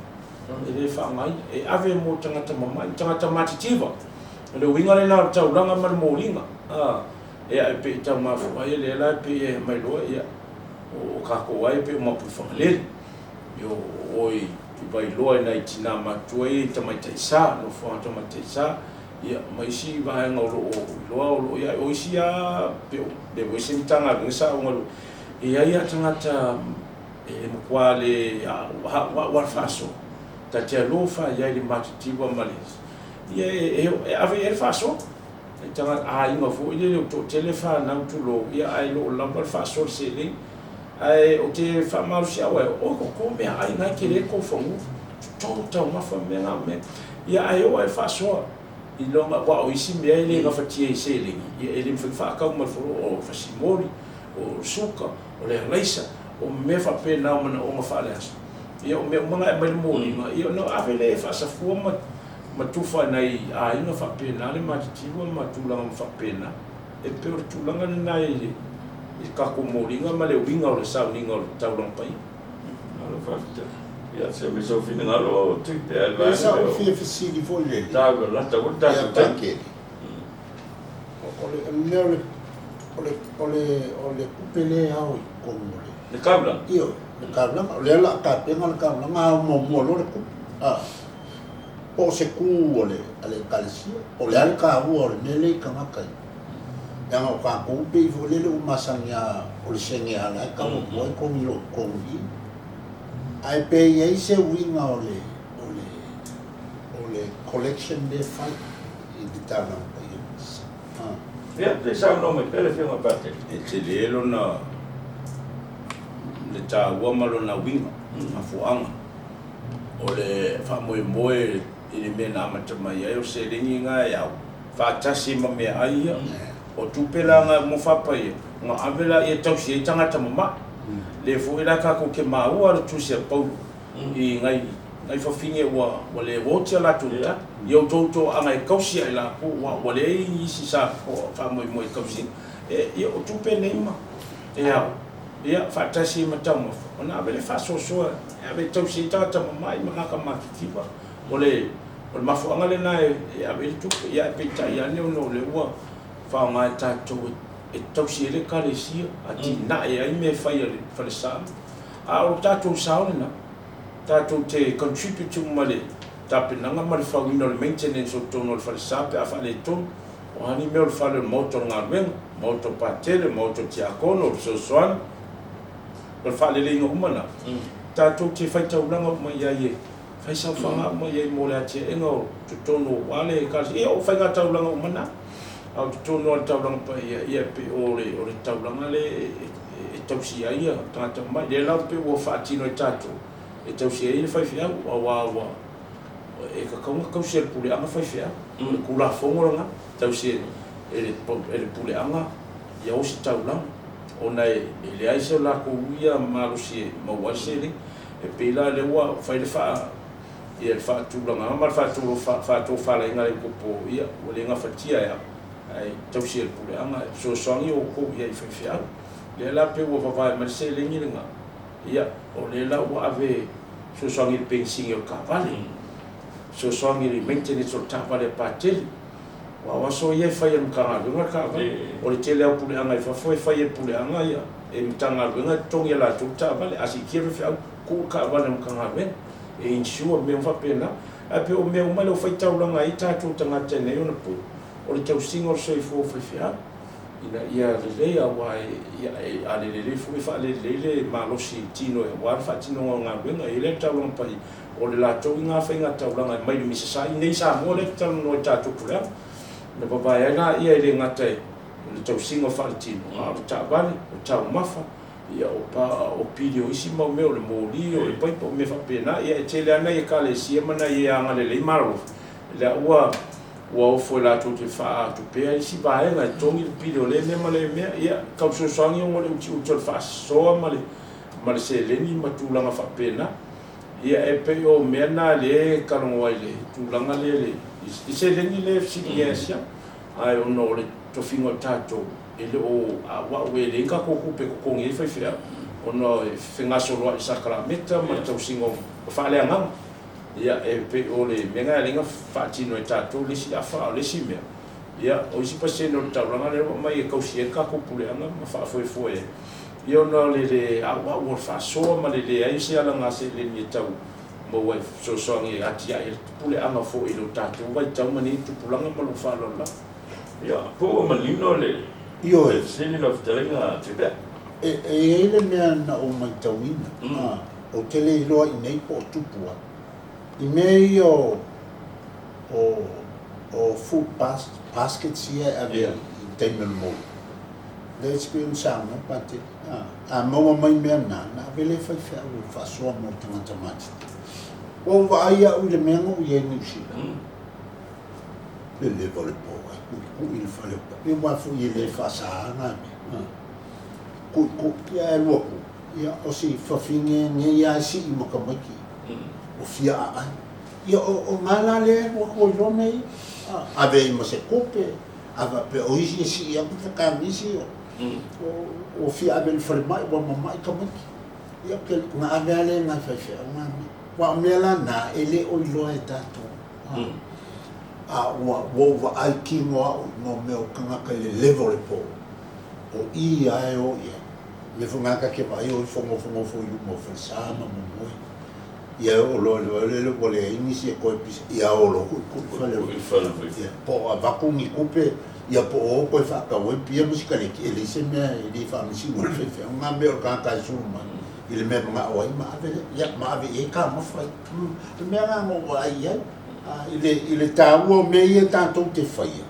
[SPEAKER 3] e le faaaogaina, e ave mo tagata mamae ma tagata matitiva. O le uiga lena o le taulaga ma le moliga, a, ia e pei e tau mafua ai, lea la e pei e aumai loa, ia, o tatou lava ia pei o Mapuifagalele, ia o oe i Vailoa i nai tina matutua ia i Tamaitai Sa, nofoaga Tamaitai Sa, ia ma isi vaega o lo o iloa o lo o i ai. O isi lava pei o lea foi se Matagaluega sa ou galue, e i ai lava tagata e matua le a'ua'u lava le faasoa, ta te alofa i ai i le matitiva ma le Ia e ave i ai le faasoa. E tagata aiga foi lele ua toatele fanau tulou, ia ae le o lava le faasoa i le seleni. Ae ou te faamalosiau ai, oi ko meaai na e tele tou fanua, totogi taumafa ma mea na ma mea. Ia ae oo lava i le faasoa i lona, aua o isi mea e le gafatia i seleni, ia e le mafai ona faatau mai le fanua, o fasimoli, o suka, o le alaisa, o mea faapena o manaoga faaleaso. Ia o mea uma na e aumai le moliga, ia ona ave lea e faasafua ma ma tufa i nai aiga faapena le matitiva ma tulaga uma faapena. E pei o le tulaga lena i le i tatou moliga ma le uiga o le sauniga o le taulaga paia.
[SPEAKER 1] Malo faafetai. Ia se mai sou finagalo Tuipea i le
[SPEAKER 2] Lea sa
[SPEAKER 1] vaega
[SPEAKER 2] ou
[SPEAKER 1] lea o
[SPEAKER 2] fia fesili foi lele
[SPEAKER 1] taulalata foi le
[SPEAKER 2] ia
[SPEAKER 1] tatou taimi.
[SPEAKER 2] Patele. O le mea o le o le o le o le tupe lea e ao i totonu o le
[SPEAKER 1] Le taulaga.
[SPEAKER 2] Ioe, le taulaga. O lea o le a tapena le taulaga, ao muamua loa le tupe. A. Po o se tu a le a le Ekalesia, po o le a le taua o le mea lea i tagata ia. Leaga o tatou pei foi lele ua masani lava o le sene lava la e tau atu ai togi lou totonu i i. Ae pe i ai se uiga o le o le o le collection lea e fai i le taulaga paia. A.
[SPEAKER 1] Ia, se i saunoa mai pea le Afioga i le Patele.
[SPEAKER 3] E tele lona le taua ma lona uiga, mafuaaga. O le faamoemoe i le mea na amata mai ai, o le seleni lena e au faatasi ma meaai ia. O tupe la na mo faapaia, ona ave laia e tausi ai tagata mama'i. Lea foi la tatou te maua le tusi a Paulo i nai nai fafine ua ua le oti a latou tala, ia outou toaaga e tausi ai lakou, aua ua leai nisi sa faamoemoe e tausi. E, ia o tupe nei ma e ao, ia faatasi ai ma taumafa, ona ave lea faasoasoa e ave e tausi ai tagata mama'i ma tagata matitiva. O le o le mafuaaga lena e e ave ai le tupe, ia ae peitai ane ona o lea ua faaaoga e tatou e tausi ai le Ekalesia, atinae ai mea e fai a le falesa. A o le tatou sao lena, tatou te contribute uma i le tapenaga ma le fauina o le maintenance o totonu o le falesa pe a faaletonu. O a ni mea o le fale o le maota o le galuega, maota o Patele, maota o Tiakono, o le fesoasoani, o le faaleleiga uma lena, tatou te faitaulaga uma i ai e fai saofaga uma i ai mo le atiaega o totonu aua le Ekalesia. Ia o faigataulaga uma na, a o totonu lava o le taulaga paia, ia e pei o le o le taulaga lea e tausi ai tagata uma. Lea la pei ua faatino e tatou e tausi ai le faifeau, aua ua e tatau ona tausi e le puleaga faifeau. O le Tulafono lena, tausi e le e le puleaga ia ositaulaga, ona e leai se latou ia malosi e maua ai le seleni. E pei la lea ua fai le faa ia le faatulagaga ma le faatofalaiga a le epikopo, ia ua le gafatia e au, ae tausi e le puleaga, e fesoasoani outou i ai i faifeau. Lea la pei ua vavae mai le seleni lena, ia o lea la ua ave e fesoasoani i le penisini o le taavale, fesoasoani i le maintenance o le taavale a Patele. Aua o aso ia e fai e le Matagaluega le taavale. O le tele lava o puleaga i fafo e fai e le puleaga ia, e Matagaluega e totogi e latou le taavale. A siitia le faifeau, tuu le taavale a le Matagaluega e insure mea uma faapena. Ae pei o mea uma lea ua faitaulaga ai tatou tagata i nei ona po, o le tausiga o le soifua o faifeau ina ia lelei, aua a le lelei foi e faalelelei le malosi i le tino aua le faatinoga o galuega. E i ai la le taulaga paia, o le latou i gā faigataulaga e mai le Misasa i nei Samoa lea e te talanoa i tatou puleaga. Na vavae ai laia e le gata i le tausiga o faaletino, a o le taavale, o taumafa, ia o pa, o pili o isi mau mea, o le moli, o le paipa, o mea faapena. Ia e tele lava nai Ekalesia ma nai e agalelei ma alofa, lea ua ua ofo e latou te faatupea isi vaega e togi le pili o lea mea ma lea mea. Ia, tau fesoasoani ona o le utiuti o le faasoa ma le ma le seleni ma tulaga faapena. Ia e pei o mea na lea e talanoa ai i le tulaga lea i le seleni lea e fesiligia e Asiata, ae ona o le tofiga o tatou e le o auau e leai ni tatou tupe e totogi ai faifeau ona e fegasoloai i sakalameta ma le tausiga o faaleagaga. Ia e pei o le mea lena e ala ai ona faatino e tatou le isi afa, a o le isi mea, ia o isi pasene o le taulaga lea ua aumai e tausi ai le tatou puleaga ma faafoefoe ai, ia ona o le le auau o le faasoa ma le leai o se alaga seleni e tau maua e fesoasoani e atiae ai le puleaga foi i lo tatou vaitau ma nei tupulaga ma lou faaaloalo lava.
[SPEAKER 1] Ia, po ua manino le
[SPEAKER 2] Ioe.
[SPEAKER 1] fesili lau fetalaiga Tuipea?
[SPEAKER 2] E i ai le mea na ou matauina, ou te le iloa i nei po o tupu ai, i mea ia o o o food baskets ia e ave i taimi o le moli. Lea e pei ona saunoa Patele, a maua mai mea na, ona ave lea i faifeau e faasoa mo tagata matitiva. Ua ou vaai au i le mea na ou i ai i Niu Sila, le leva o le po ai, ku'iku'i le fale o Pape, aua foi e le faasaina mea. Ku'iku'i, ia ae lua ku, ia o si fafine nei lava e sii ma tamaiti o fia aai. Ia o gā la lea e alu atu ai loa mea ia, ave ai ma se tupe, a faapea o isi e sii atu fekanisi o. Ua fia ave i le falemai ua mamai tamaiti. Ia ou te na ave lava lea i nai faifeau na mea. Aua o mea la na e le o iloa e tatou. A ua ou vaai kino au i nō mea o tagata i le level o le po. O i lava e o i ai. O mea foi na ta te vaai o ifo nofonofo i luma o falesa ma momoe. Ia e oo loa i le vaega lea ua leai nisi e toe pisa, ia o loa tuitui i fale o le. Ia, po o avatu ni tupe, ia po o o toe faatau ai pia ma sikaleti, e leai se mea e le faamasino ai le faifeau. Na mea o le tagata e sulu mai i le mea e manao ai ma ave lea, ia ma ave i ai taumafa ia. O le mea lena na ou vaai i ai, i le taua o mea ia tatou te faia,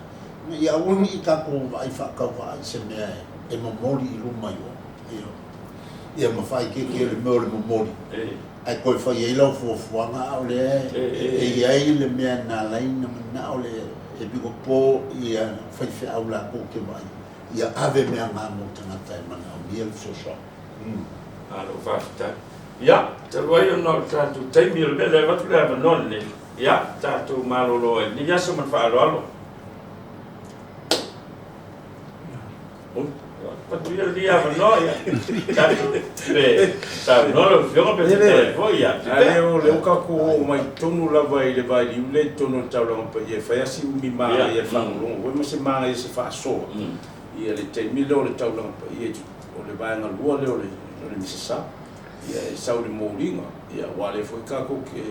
[SPEAKER 2] ina ia aua ne i tatou vaai faatauvaa i se mea e momoli i luma i o. Ia ma faaeteete i le mea o le momoli, ae toe fai ai lau fuafuaga, a o lea e i ai le mea na ala ai ona manao le epikopo ia faifeau latou te vaai, ia ave mea na mo tagata e manaomia le fesoasoani.
[SPEAKER 1] Malo faafetai. Ia, talu ai ona o le tatou taimi o le mea lea e avatu le avanoa lenei, ia, tatou malolo ai i lenei aso ma le faaaloalo. Avatu ia lenei avanoa, ia, tatou pe saunoa lau Afioga pe fetalai foi, ia,
[SPEAKER 3] A lea o lea ua tatou oo mai tonu lava i le vailiu lea i totonu o le taulaga paia e fai lava si umi manaia le faalogologo foi ma se manaia se faasoa ia le taimi lea o le taulaga paia o le vaega lua lea o le Misa Sa ia e sau i le moliga ia aua o lea foi tatou te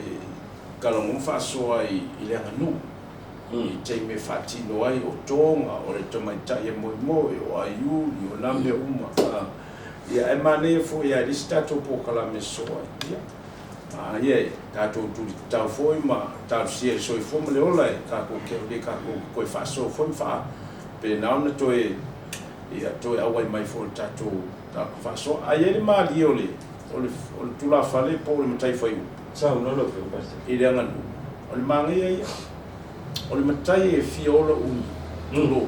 [SPEAKER 3] talanoa ma faasoa i le aganuu i taimi e faatino ai o toga, o le tamaitai e moemoe, o aiuli, o na mea uma. Ia, ae manaia foi a e leai se tatou polokalame sosoo ai. Ia, manaia e tatou tuli tatau foi ma talosia i le soifua ma le ola e tatou te le tatou toe faasoa foi ma faapena ona toe, ia, toe auai mai foi i le tatou faasoa. Ae i ai le malie o le, o le, o le tulafale po o le matai fai upu.
[SPEAKER 1] Saunoa lau Afioga Pastor.
[SPEAKER 3] I le aganuu, o le manaia ia, o le matai e fia ola umi, tulou,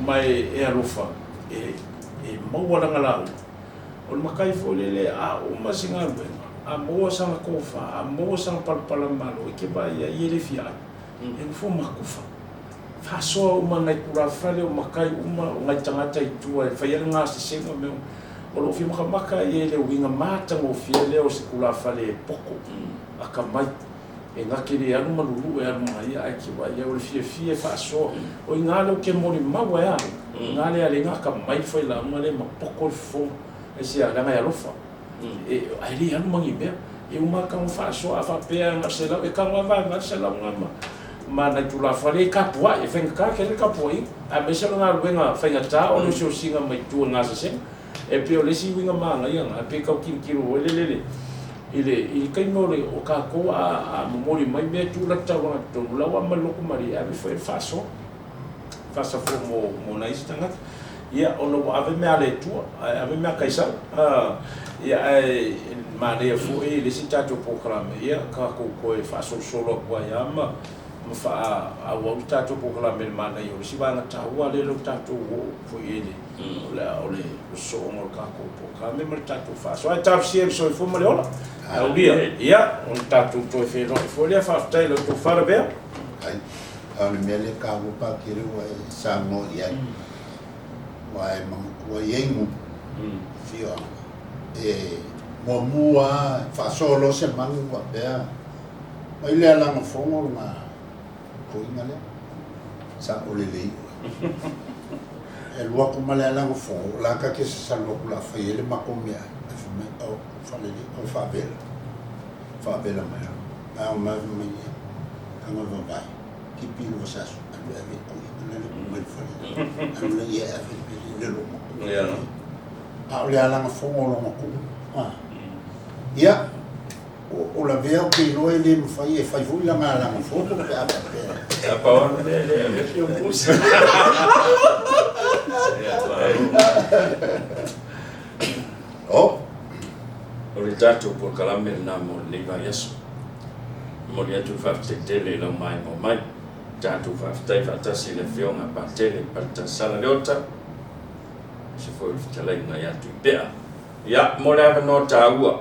[SPEAKER 3] ma e alofa, e maua lana lauga. O le matai foi lele, a uma se galuega, a maua sana tofa, a maua sana palapala malo, e te vaai i ai, e le fia ai. E nofo ma kufa. Faasoa uma nai tulafale, o matai uma, o nai tagata i tua e faia le gasesega ma mea uma. O lou fia makamaka ia i le uiga matagofie lea o se tulafale e poto, akamai, e na te le alu ma lulu e alu ma ia ae te vaai ai, o le fiafia e faasoa. O i ina lea ou te molimau ai au, o i ina lea a le akamai le failauga lea ma poto le fofoga, aisea? Leaga e alofa. E, ae le alu ma ni mea. E uma lava tago faasoa, a faapea na o le $100, e tago lava vaevae le $100 lena ma, ma nai tulafale e tapuai, e faigata tele le tapuaiga, aemaise o le galuega faigata o le osiosiga mai tua i gasesega. E pei o le isi uiga manaia lena, pei e tau tilotilo foi lele i le, i le taimi o le, o tatou a, a momoli mai mea e tuu la taulaga i totonu, la ua aumai lotu malie, e ave foi e faasoa, faasafoa mo, mo nai isi tagata. Ia, ona ua ave mea a le Atua, ae ave mea a Kaisara. Ia, ae manaia foi le isi tatou polokalame, ia, tatou toe faasolosolo atu ai lava ma, ma faaauau le tatou polokalame i le manaia o le isi vaega taua lea ua tatou oo foi i ai i le, o le, o le sosooga o le tatou polokalame ma le tatou faasoa. Ae talosia i le soifua ma le ola. Aulia, ia, ona tatou toe feiloai foi lea. Faafetai i la outou faalavea.
[SPEAKER 2] Ai, a o le mea lea e taua Patele ua e saunoa i ai, aua e manatua e i ai nuu, afioaga, e muamua lava e faasoa loa se manu faapea, mai le alaga fono lena toeaina lea, sao lelei oe. E alu atu ma le alaga fono, o la ta te sasalu atu o le a fai ai le matou meaai, ae fai mai, oh, faalelei, oh, faavela, faavela mai lava. Ae omai fai mai, ia, taga vavae. Tipi lua sasu alu e ave i ana le mai le fale alu le ia e ave i le loma a o le alaga fono o lona kuu ia o lavea ou te iloa e le mafai e fai foi lana alaga fono pe a faapea
[SPEAKER 1] A pau lava le mea e ave o pusa.
[SPEAKER 2] O
[SPEAKER 1] O le tatou polokalame lena mo lenei vaiaso. Momoli atu le faafetai tele i lau maimoa mai. Tatou faafetai faatasi i le Afioga a Patele Paletasala Leota, aemaise foi o le fetalaiga ia Tuipea. Ia, mo le avanoa taua,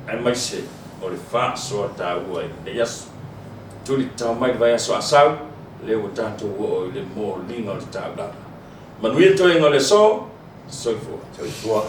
[SPEAKER 1] aemaise o le faasoa taua i lenei aso. Tuli tatao mai le vaiaso a sau, lea ua tatou oo i le moliga o le taulaga. Manuia toega o le aso! Soifua.
[SPEAKER 2] Soifua.